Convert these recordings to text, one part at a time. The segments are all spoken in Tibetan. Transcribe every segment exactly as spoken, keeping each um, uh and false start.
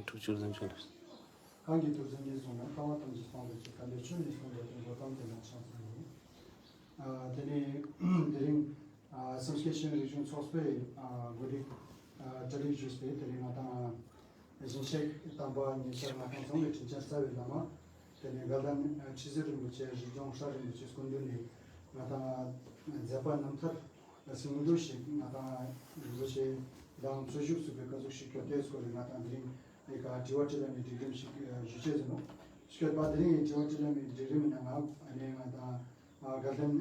ཐུགས་རྗེ་ཆེ། གང་གི་ཐུགས་བརྩེ་ཉེར་བཟུང་ན། ལྟ་བ་ཐམས་ཅད་སྤང་བའི་ཕྱིར། དམ་པའི་ཆོས་ནི་གསུངས་པའི་དོན། འགྲོ་དོན་དེ་ལ་ཕྱག་འཚལ་ལོ། ཨ། དེ་ནས་དེ་རིང་ཨ་སེམས་བསྐྱེད་ཤེས་རིག་གཞུང་ཚོགས་པའི་ཨ་གོ་སྒྲིག་ཨ་གྲ་སྒྲིག་ཞུས་ཏེ། དེ་རིང་ང་དང་ཞིང་གཤེགས་དམ་པ་ཉེ་ཆར་ང་དང་ཚང་མས་དྲིན་ཅན་རྩ་བའི་བླ་མ། དེ་ནས་དགའ་ལྡན་ཁྲི་ཟུར་རིན་པོ་ཆེ་གཞིས་ལྗོངས་ཧྲ་རིན་པོ་ཆེ་སྐུ་མདུན་ནས་ང་དང་མཛད་པ་རྣམ་ཐར་ཟིན་འགྲོ་ཞིག་ང་དང་རིན་པོ་ཆེ་དང་འཚོ་བཞུགས་ཚུགས་པའི་བཀའ་ཟུར་ཞིག་གྱུར་ཏེ། སྐོར་ལས་ང་དང་དེ་རིང་ཨེ་ཀ་དྲི་བ་དྲིས་ལན་གྱི་སྒྲིག་རིམ་ཞིག་ཞུ་ཆེད་ཟིན་ནོ། སྐྱོད་པ་དེ་རིང་གི་དྲི་བ་དྲིས་ལན་གྱི་སྒྲིག་རིམ་ནང་ང་ནས་ང་དང་དགའ་ལྡན་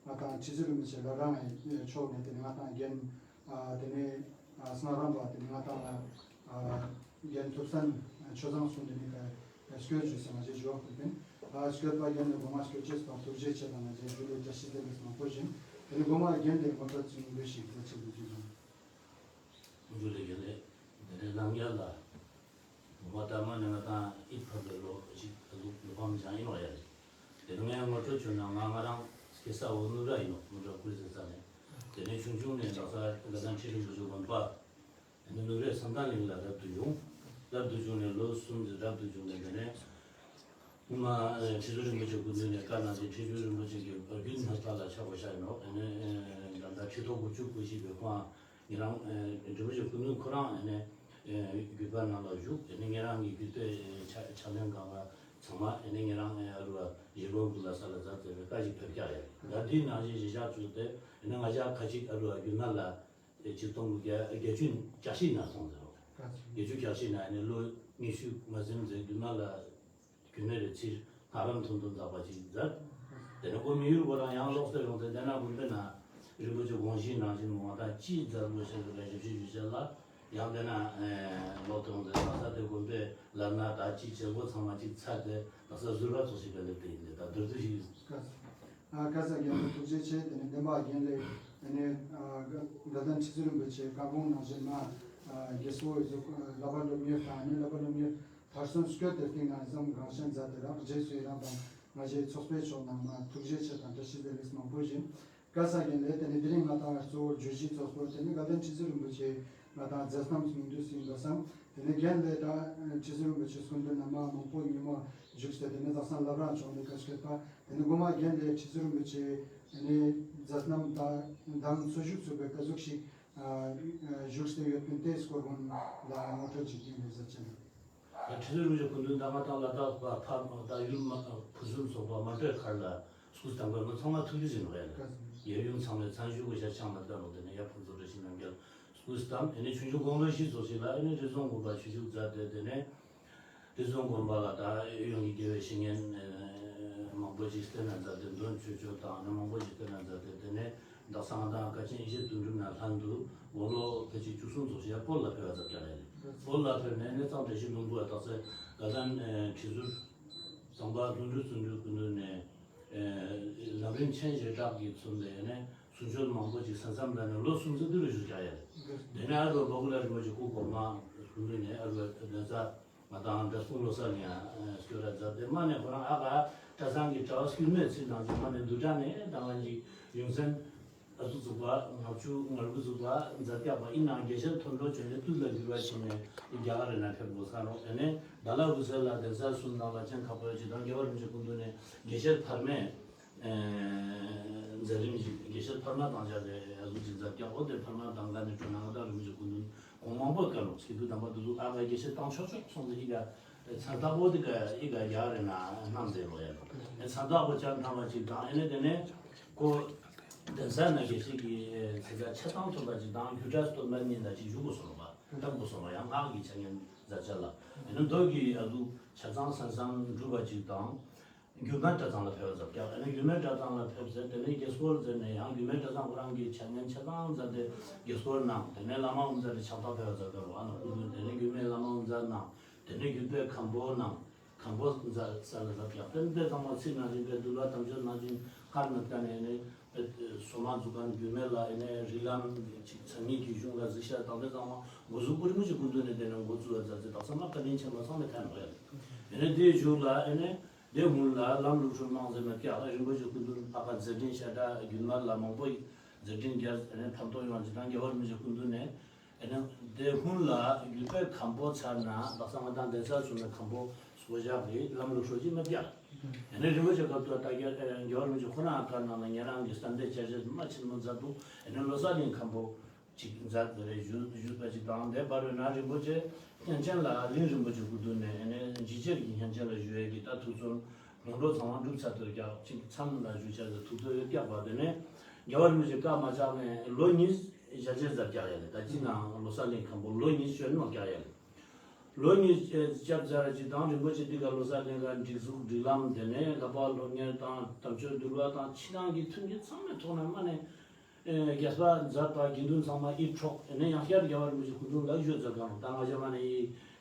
ང་དང་ཁྲི་ཟུར་རིན་པོ་ཆེ་ལ་རང་ཕྱོགས་ནས། དེ་ནས་ང་དང་རྒན་དེ་ནས་སྔགས་རམས་པ། དེ་ནས་ང་དང་རྒན་ཐུབ་བསྟན་ཆོས་བཟང་གསུམ། དེ་ནས་སྐྱོད་ཞུས་ཟིན། ང་ཅིག་ཞུ་བ་ཕུལ་ཡིན། སྐྱོད་པ་རྒན་ལ་དགོངས་པ་སྐྱོད་ཅེས་དང་ཐུགས་རྗེ་ཆེ་དང་ང་ཅིག་ཇུ་ལེ་བཀྲ་ཤིས་བདེ་ལེགས་མང་པོ་ཞུ་ཡིན། དེ་ནས་དགོངས་པ་རྒན་དེ་ངོ་སྤྲོད་ཅིག་འབུལ་ཞིག་མཛད་ཅིག་འབུལ་རྒྱུ་དང་། ཇུ་ལེ་རྒན་ལགས། དེ་ནས་ལྷ་ངེར་ལ་ངོ་མ་ལྟར་མ་ནས་ང་དང་ཨིད་ཕབ་པའི་ལོ་ཅིག་ལུག་ལུག་པའམ་བྱང་ཡིན་ནོ་ཡ་རེད། དེ་ནས་ངའི་ངོ་སྤྲོད་བྱུང་ན། ང་ང་རང་སྐྱེས་ས་འོ་ནུབ་ར་ཡིན་ནོ། ནུབ་ར་ཀུའི་ཟེར་ས་ནས། དེ་ནས་ཆུང་ཆུང་ནས་ལག་ས་དགའ་ལྡན་ཁྲི་རིན་པོ་ཆེ་དགོན་པ། དེ་ནས་ནུབ་རའི་བསམ་གཏན་གླིང་ལ་རབ་ཏུ་བྱུང་། རབ་ཏུ་བྱུང་ནས་ལོ་གསུམ་ཙམ་རབ་ཏུ་བྱུང་ནས། དེ་ནས་སྔོན་མ་ཁྲི་ཟུར་རིན་པོ་ཆེ་སྐུ་མདུན་ནས་བཀའ་གནང་སྟེ། ཁྲི་ཟུར་རིན་པོ་ཆེ་གི་བར་རྒྱུད་ནང་ལྟ་ལ་ཆགས་པ་ཤར་ཡིན་ནོ། དེ་ནས་ད་ལྟ་ཁྲི་ཐོག་དགུ་བཅུ་གོ་བཞི་པའི་ཁོང་ཉེ་རང་རིན་པོ་ཆེ་སྐུ་མདུན་ཁོ་རང་ནས་བརྒྱུད་པ་ནང་ལ་བཞུགས། དེ་ནས་ཉེ་རང་གི་བརྒྱུད་པའི་ཕྱག་ཕྱག་ལེན་གང་ག་ཚང་མ། དེ་ནས་ཉེ་རང་ཨ་རུ་བ་བཞེས་སྒོ་གུ་ལ་ས་ལ་ཛ་ཙེ་བའི་བཀའ་ཞིག་ཕེབས་ཀྱག་རེད། ད་དེའི་ནང་བཞིན་གཞིས་ཆགས་བཙུགས་ཏེ། དེ་ནས་ང་ཅག་ཁ་ཅིག་ཨ་རུ་བ་རྒྱུད་མ་ལ་ཆིག་སྟོང་དགུ་བརྒྱ་བརྒྱད་ཅུ་གྱ་བཞི་ནང་སོང་ཟེར་རོ། བརྒྱད་ཅུ་གྱ་བཞི་ནང་ནས་ལོ་ཉི་ཤུ་མ་ཟིན་ཙམ་རྒྱུད་མ་ལ་རྒྱུད་མའི་རེ་ཚིར་ཧ་རམ་ཐུང་ཐུང་མཛད་པ་ཅིག་མཛད། དེ་ནས་ཁོ་མི་ཡུལ་ཁོ་རང་ཡང་ལོག་སྟེ་ཡོང་སྟེ། དེ་ན་དགོན་པའི་ནང་རིན་པོ་ཆེ་དགོངས་གཞི་ནང་བཞིན་ངོ་ཐག་ཅི་མཛད་དགོས་ཤེས་ཀྱི་ཞབས་ཕྱི་ཞུ་བྱ་ལ་ཡང་། དེ་ན་ལོག་སྟེ་ཡོང་སྟེ། ལག་ས་དེ་དགོན་པའི་ལ་ན་ད་ཅི་བྱེད་དགོས་ཚང་མ་ཅིག་ཚར་ཏེ། ལག་ས་ཟུར་པ་ཚོ་ཞིག་ག་སླེབས་ཏེ་ཡིན་ཏེ། ད་མདོར་བསྡུས་ཤིག་ཨ། བཀའ་སྩལ་རྒན་ལགས་ཐུགས་རྗེ་ཆེ། དེ་ནས་བསྟན་པ་རྒན་ལགས། དེ་ནས་ཨ་དགའ་དགའ་ལྡན་ཁྲི་ཟུར་རིན་པོ་ཆེ་བཀའ་དགོངས་ནང་བཞིན་མ་ཨ་རྒྱལ་སྲས་འོད་ཟེར་བསླབ་པ་སློབ་གཉེར་དང་། ཨ་ནི་བསླབ་པ་སློབ་གཉེར་མཐར་སོན་སྐྱོད་དེ་སྟེང་ན་བཟང་གང་ཤེས་མཛད་དེ་རང་རྗེས་སུ་ཡི་རང་དང་ང་ཞའི་ཚོགས་པའི་ཕྱོགས་ནས་མ་ཐུགས་རྗེ་ཆེ་དང་བཀྲ་ཤིས་བདེ་ལེགས་མང་པོ་ཞུ། བཀའ་སྩལ་རྒན་ལགས། དེ་ནས་དེ་རིང་ང་དང་གཙོ་བོ་བརྗོད་གཞི་ཚོགས་པ་དེ་ནི་དགའ་ལྡན་ཁྲི་ཟུར་རིན་པོ་ཆེ་ང་དང་མཛད་རྣམ་སྙིང་བསྡུས་ཟིན་པ་སང་། དེ་ནས་རྒན་ལགས་དང་ཁྲི་ཟུར་རིན་པོ་ཆེ་སྐུ་མདུན་ན་མ་མང་པོ་ཉིན་མོ་བཞུགས་ཏེ། དེ་ནས་ལག་ས་བླ་བྲང་ཕྱོགས་ནས་བཀའ་སྐྱོད་པ། དེ་ནས་དགོང་མོ་རྒན་ལགས་ཁྲི་ཟུར་རིན་པོ་ཆེ་དེ་ནས་མཛད་རྣམ་དང་དང་འཚོ་བཞུགས་ཚུགས་པའི་བཀའ་ཟུར་ཞིག་ཨ་བཞུགས་ཏེ་ཡོད་པིན། དེའི་སྐོར་ཁོང་ལ་ངོ་སྤྲོད་ཅིག་རྒན་ལགས་མཛད་ཅན། ད་ཁྲི་ཟུར་རིན་པོ་ཆེ་སྐུ་མདུན་ད་ང་དང་ལ་དྭགས་པ་ཕ་ད་ཡུལ་མ་ཕུན་སུམ་ཚོགས་པ་མ་སྤྲོད་ཁར་ལ་སྐུ་གཟུགས་དམ་པ་ལོ་ཚང་མ་ཐུགས་རྗེ་ཆེ་ནོ་ཡ་ལ། ཡ་ཡུམ་ཚང་མས་མཚན་ཞུ་དགོས་ཤ་ཆང་མ་བཏབ་ལོ། དེ་ནས་ཡ་ཕུན་ཚོགས་བཀྲ་ཤིས་རྣམ་རྒྱལ་སྐུ་གཟུགས་དམ། ཨེ་ནས་ཆུང་ཆུང་དགུང་ལོ་བཞི་ཙམ་ཞིག་ལ་ཨེ་ནས་རི་རྫོང་དགོན་པ་ཆོས་ཞུགས་མཛད་དེ། དེ་ནས་རི་རྫོང་དགོན་པ་ལ་ད་ཡོངས་ཀྱི་དགེ་བའི་བཤེས་གཉེན་མང་པོ་ཞིག་བསྟེན་ན་མཛད་དེ། འདོན་ཆོས་སྤྱོད་དང་ནི་མང་པོ་ཞིག་བསྟེན་ན་མཛད་དེ། དེ་ནས་ད་གསང་སྟེང་བཀའ་ཆེན་ཡེ་ཤེས་དོན་གྲུབ་ནས་ལྷན་དུ་དགུང་ལོ་ཕལ་ཆེར་བཅུ་གསུམ་ཙམ་ཞིག་བོད་ལ་ཕེབས་པ་ཙམ་རྒྱག་རེད། བོད་ལ་ཕེབས་ནས་ནས་གཙང་བཀྲ་ཤིས་ལྷུན་པོ་བ་དག་ས་དགའ་ལྡན་ཁྲི་ཟུར་ཟམ་པ་ལྷུན་གྲུབ་བརྩོན་འགྲུས་སྐུ་མདུན་ནས་ལམ་རིམ་མཆན་བཞེས་གྲགས་ཀྱིས་མཚོན་པའི་ནས་གསུང་ཆོས་མང་པོ་ཅིག་གསན་བསམ་ལ་ནས་ལོ་གསུམ་ཙམ་དུ་རུ་བཞུགས་རྒྱག་ཡ་རེད། དེ་ནས་ཨ་རུ་བ་བ་གུ་ལ་རིན་པོ་ཆེ་སྐུ་གོང་མ་སྐུ་མདུན་ནས་ཨ་རུ་བ་གདན་ས་ང་དང་འདྲ་སྐུ་ལོ་གསར་ནས་སྐྱོད་ར་མཛད་དེ། མ་ནས་ཁོ་རང་ཨ་ག་གྲྭ་ཚང་གི་གྲྭ་བ་སྐུལ་མའི་ཚིག་ནང་བཞིན་མ་ནས་འདུ་གྲྭ་ནས་ད་ང་ཅིག་ཡུང་སེན་ཨ་ཟུ་ཚུགས་པ་ལྔ་བཅུ་ང་དགུ་ཚུགས་པ་མཛད་རྒྱག་པ་ཡིན་ནའང་དགེ་བཤེས་མཐོ་འབྲོག་བྱོན་ནས་དུས་ལ་འགྱུར་བ་ཕྱིན་ནས་རྒྱ་གར་རི་ན་ཕེབས་དགོས་ས་རོགས། དེ་ནས་ཌ་ལ་ཝུ་ཚལ་ལ་གདན་ས་གསུམ་ནང་ལ་ཅན་ཁ་པར་ཅིག་དང་རྒྱལ་བ་རིན་པོ་ཆེ་སྐུ་མདུན་ནས་དགེ་བཤེས་འཕར་མས། མཛད་རིམ་ཞིག་དགེ་བཤེས་འཕར་མ་དང་བཅས་ཏེ་ཡ་ཟུག་ཅིག་མཛད་ཀྱང་། འོ་དེ་འཕར་མ་དང་ག་ནས་བྲོས་ན་ང་དང་རིན་པོ་ཆེ་སྐུ་མདུན་གོང་མང་པོ་བཀའ་ལོག་སྐྱིད་སྡུག་དམ་པ་དུ་དུ་ཨ་ག་དགེ་བཤེས་བཏང་ཆོག་ཆོག་སོང་ཙང་ཨི་ག་མཚན་རྟགས་པོ་དེ་ག་ཨི་ག་རྒྱ་རེ་ན་སྣང་མཛད་ལོ་ཡ་ལོ། མཚན་རྟགས་པོ་བཅར་ཐང་བ་ཅིག་དང་། ཨེ་ནས་དེ་ནས་ཁོ་གདན་ས་ན་དགེ་བཤེས་ཀྱི་ཚིག་ཆ་ཆ་ཚང་ཐོབ་པ་ཅིག་དང་། རྒྱུད་གྲྭ་སྟོད་སྨད་གཉིས་ན་ཅིག་བཞུགས་དགོས་སོང་བ་བཏབ་དགོས་སོང་བ་ཡང་སྔགས་ཀྱི་ཆ་ངན་མཛད་བྱ་ལ། ཨེ་ནས་མདོ་གི་ཨ་ཟུག་ཆ་ཚང་གསན་བསམ་འགྲུབ་པ་ཅིག་དང་། རྒྱུད་སྨད་གྲྭ་ཚང་ལ་ཕེབས་པ་མཛད་ཀྱང་། ཨ་ནི་རྒྱུད་སྨད་གྲྭ་ཚང་ལ་ཕེབས་ཟེར། དེ་ནས་དགེ་སྐོར་ཟེར་ནས་ཡང་རྒྱུད་སྨད་གྲྭ་ཚང་ཁོ་རང་གི་ཆ་ངན་ཆ་ཚང་མཛད་དེ་དགེ་སྐོར་གནང་། དེ་ནས་བླ་མ་དབུ་མཛད་དེ་ཕྱག་ཐག་ཕེབས་པ་མཛད་ཀྱང་རོ། ཨ་ནི་སྐུ་མདུན་དེ་ནས་རྒྱུད་སྨད་བླ་མ་དབུ་མཛད་གནང་། དེ་ནས་རྒྱུད་སྨད་མཁན་པོ་གནང་། མཁན་པོ་མཛད་ས་ལ་མཛད་ཀྱང་། དེ་འདྲ་ཚང་མ་ཚིག་ནང་བཞིན་པའི་འདུལ་བ་དམ་ཆོས་ནང་བཞིན་ཁར་མེད་ཀ་ནས་ནི་སོ་མ་འཛུགས་མཁན་རྒྱུད་སྨད་ལ་ཨེ་ནས་རིགས་ལམ་ཅིག་མཚན་ཉིད་ཀྱི་གཞུང་ལ་གཟིགས་ཤར་དང་། དེ་ཚང་མ་འགོ་འཛུགས་པོ་རིན་པོ་ཆེ་སྐུ་མདུན་ནས་དེ་ནས་འགོ་བཙུགས་པ་མཛད་ཚེ་དག་ས་མ་བཀའ་དྲིན་ཆེན་པོ་ཚང་མས་ཕན་པ་ཡོད། ཨེ་ནས་དེའི་གཞུག་ལ་ཨེ་ནས། དེ་སྔོན་ལ་ལམ་ལུགས་སྲོལ་གནང་ཟེར་མ་ཀྱག་རིན་པོ་ཆེ་སྐུ་མདུན་ཕ་ཁ་མཛད་འཕྲིན་ཤ་ཁྲག་རྒྱུན་མ་ལ་མང་པོ་མཛད་འཕྲིན་རྒྱལ་ཕན་ཐོགས་ཡོང་ཅི་དང་། རྒྱལ་བ་རིན་པོ་ཆེ་སྐུ་མདུན་ནས་ དེ་ནས་དེ་སྔོན་ལ་ཡུལ་པའི་མཁན་པོ་ཚར་ན་ལྷག་བསམ་ང་དང་གདན་ས་ཚུགས་ནས་མཁན་པོ་བསྐོ་བཞག་གི་ལམ་ལུགས་སྲོལ་ཅིག་མེད་ཀྱང་། དེ་ནས་རིན་པོ་ཆེ་སྐབས་དུ་ད་རྒྱལ་རྒྱལ་བ་རིན་པོ་ཆེ་ཁོ་རང་བཀའ་གནང་ན་ཉན་རང་གི་བསམ་གཏན་བཅའ་བཞག་མ་ཆེན་མོ་མཛད་འདུག་དེ་ནས་ལོ་གསར་གླིང་མཁན་པོ་ཅིག་མཛད་དེ་རེད་བཞུགས་བཞུགས་པ་ཅིག་དང་། དེ་བར་བའི་ནང་རིན་པོ་ཆེ་གཉན་ཆེན་ལ་གླིང་རིན་པོ་ཆེ་སྐུ་མདུན་ནས་ཨ་ནི་འཇིགས་བྱེད་ཀྱི་གཉན་ཆེན་ལ་བཞུགས་ཡས་ཀྱི་ད་ཐུགས་བརྩོན་སྔོན་འགྲོ་ཚང་མ་འགྲུབ་ཚར་དུས་ཀྱང་ཅིག་མཚམས་ལ་བཞུགས་བྱས་ཏེ་ཐུགས་འདོད་བསྐྱངས་པ། དེ་ནས་རྒྱལ་བ་རིན་པོ་ཆེ་བཀའ་མ་བཅག་ནས་ལོ་གཉིས་ཞལ་ཆད་མཛད་ཀྱང་ཡ་ལས་ད་ཅི་ནང་ལོ་གསར་གླིང་མཁན་པོ་ལོ་གཉིས་བྱོན་གནང་ཀྱང་ཡ་ལས། ལོ་གཉིས་སྐྱབས་མཛད་ཅིག་དང་རིན་པོ་ཆེ་འདི་ག་ལོ་གསར་གླིང་ག་སྒྲིག་འཛུགས་སྒྲིག་ལམ་དེ་ནས་བསླབ་པ་སློབ་གཉེར་དང་དམ་ཆོས་འདུལ་བ་དང་ཕྱི་ནང་གི་མཐུན་རྐྱེན་ཚང་མའི་ཐོག་ནས་མ་ནས། ཨེ་རྒྱས་པ་མཛད་པ་དགེ་འདུན་ཚང་མ་ཡིད་འཕྲོག་ཨེ་ནས་ཡང་བསྐྱར་རྒྱལ་བ་རིན་པོ་ཆེ་སྐུ་མདུན་ལ་བཞུགས་མཛད་གནང་། ད་ང་ཞའི་མ་ནས་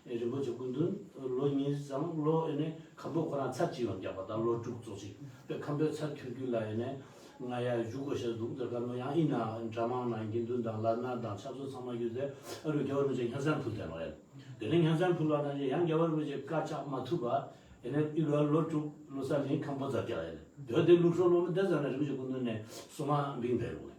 ཡི་རིན་པོ་ཆེ་སྐུ་མདུན་ལོ་གཉིས་ཙམ་ལོ་ཨེ་ནས་མཁན་པོ་ཁོ་རང་ཚར་གཅིག་ཡོང་རྒྱག་པ་དང་ལོ་དྲུག་ཙམ་ཞིག་པའི་མཁན་པོའི་ཚར་ཁྱོད་རྒྱུད་ལ་ཨེ་ནས་ང་ཡ་བཞུགས་དགོས་ཤེས་འདུག་ཟེར་ག་ནོ། ཡང་ཡིན་ན་གྲྭ་མང་ནང་དགེ་འདུན་དང་ལབ་ན་དང་ཕྱག་ཚོད་ཚང་མ་ཡོད་ཚེ་ཨ་རུ་རྒྱལ་བ་རིན་པོ་ཆེ་སྙན་སེང་ཕུལ་ཏེ་ལོ་ཡ། དེ་ནས་སྙན་སེང་ཕུལ་བ་ནང་བཞིན་ཡང་རྒྱལ་བ་རིན་པོ་ཆེ་བཀའ་བཅག་མ་ཐུབ་པ་ཨེ་ནས་ཨི་ལོ་ལོ་དྲུག་ལོ་གསར་གླིང་མཁན་པོ་མཛད་ཀྱང་ཡ། དེ་དེ་ལུགས་སྲོལ་ལོ་མི་བདེ་ཟ་ན་རིན་པོ་ཆེ་སྐུ་མདུན་ནས་སོ་མ་འབིང་བས་རུང་།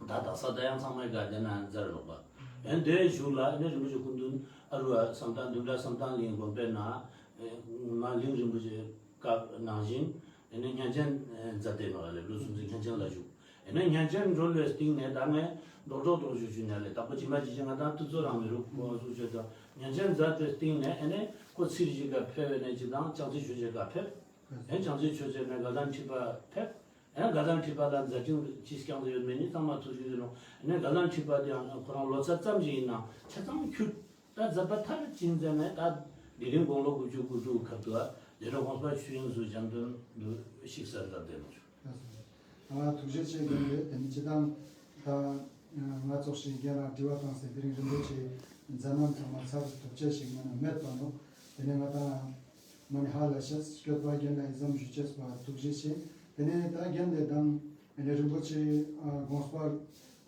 ད་དག་ས་ད་ཡང་ཚང་མའི་ག་དེ་ན་མཛད་རོགས་པ། ཨེ་དེའི་གཞུག་ལ་ཨེ་ནས་རིན་པོ་ཆེ་སྐུ་མདུན་ཨ་རུ་བ་བསམ་གཏན་བདུན་ཕྲག་བསམ་གཏན་གླིང་དགོན་པའི་ནང་མ་གླིང་རིན་པོ་ཆེ་སྐབས་ནང་བཞིན་ཨེ་ནས་གཉན་ཆེན་མཛད་དེ་ནོ་ལས་ལོ་གསུམ་ཚེ་གཉན་ཆེན་ལ་བཞུགས། ཨེ་ནས་གཉན་ཆེན་འགྲོ་བའི་སྟེང་ནས་ད་ངས་རྡོག་རྡོག་རྡོག་ཞུ་ཞུ་ནས་ལས་དྭགས་པོ་ཇི་མ་ཇི་བཞིན་ང་དང་ཏུ་ཚོ་རང་མི་རུ་ཁོ་སུ་ཆོས་དང་གཉན་ཆེན་མཛད་པའི་སྟེང་ནས་ཨེ་ནས་ཁོ་ཚིར་ཞིག་ག་ཕེབས་པའི་ནས་ཅི་དང་ཅང་ཚི་ཆོས་ཆེ་ག་ཕེབས། ཨེ་ཅང་ཚི་ཆོས་ཆེ་ནས་དགའ་ལྡན་ཁྲི་པ་ཕེབས། ཨེ་དགའ་ལྡན་ཁྲི་པ་ལ་མཛད་འཕྲིན་ཅི་སྐྱང་དུ་ཡོད་མེད་ནི་ཚང་མ་ཐུགས་རྗེ་ཡོད་ནོ། ཨེ་ནས་དགའ་ལྡན་ཁྲི་པ་དེ་ཡང་ཁོ་རང་ལོ་ཚད་ཙམ་ཞིག་ཡིན་ན་ཆ་ཚང་ཁྱུར། ད་མཛད་པ་མཐར་ཕྱིན་མཛད་ནས་ད་དེ་རིང་དགུང་ལོ་དགུ་བཅུ་དགུ་དྲུག་ཁབ་ཏུ་ཨ་དེ་རིང་དགོངས་པ་ཆོས་དབྱིངས་སུ་འཇམ་དོན་དུ་གཤེགས་གསལ་མཛད་དེ་ལོ། ཨ་ཐུགས་རྗེ་ཆེ་རྒན་ལགས། དེ་ནི་སྤྱི་བཏང་ད་ང་ཚོགས་ཞིང་རྒན་ལ་དྲི་བ་བཏང་སའི་དེ་རིང་རིན་པོ་ཆེ་མཛད་རྣམ་ཚང་མ་ཚར་ཐུབ་ཆེ་ཞིག་ང་ན་མེད་པ་ནོ། དེ་ནས་ང་དང་མ་ནི་ཧ་ལ་ཤེས་སྐྱོད་པ་རྒན་ལ་ཡི་ཙམ་ཞུ་ཆེས་པ་ཐུགས་རྗེ་ཆེ། དེ་ནས་ད་རྒན་ལགས་དང་ཨ་ནི་རིན་པོ་ཆེ་དགོངས་པ་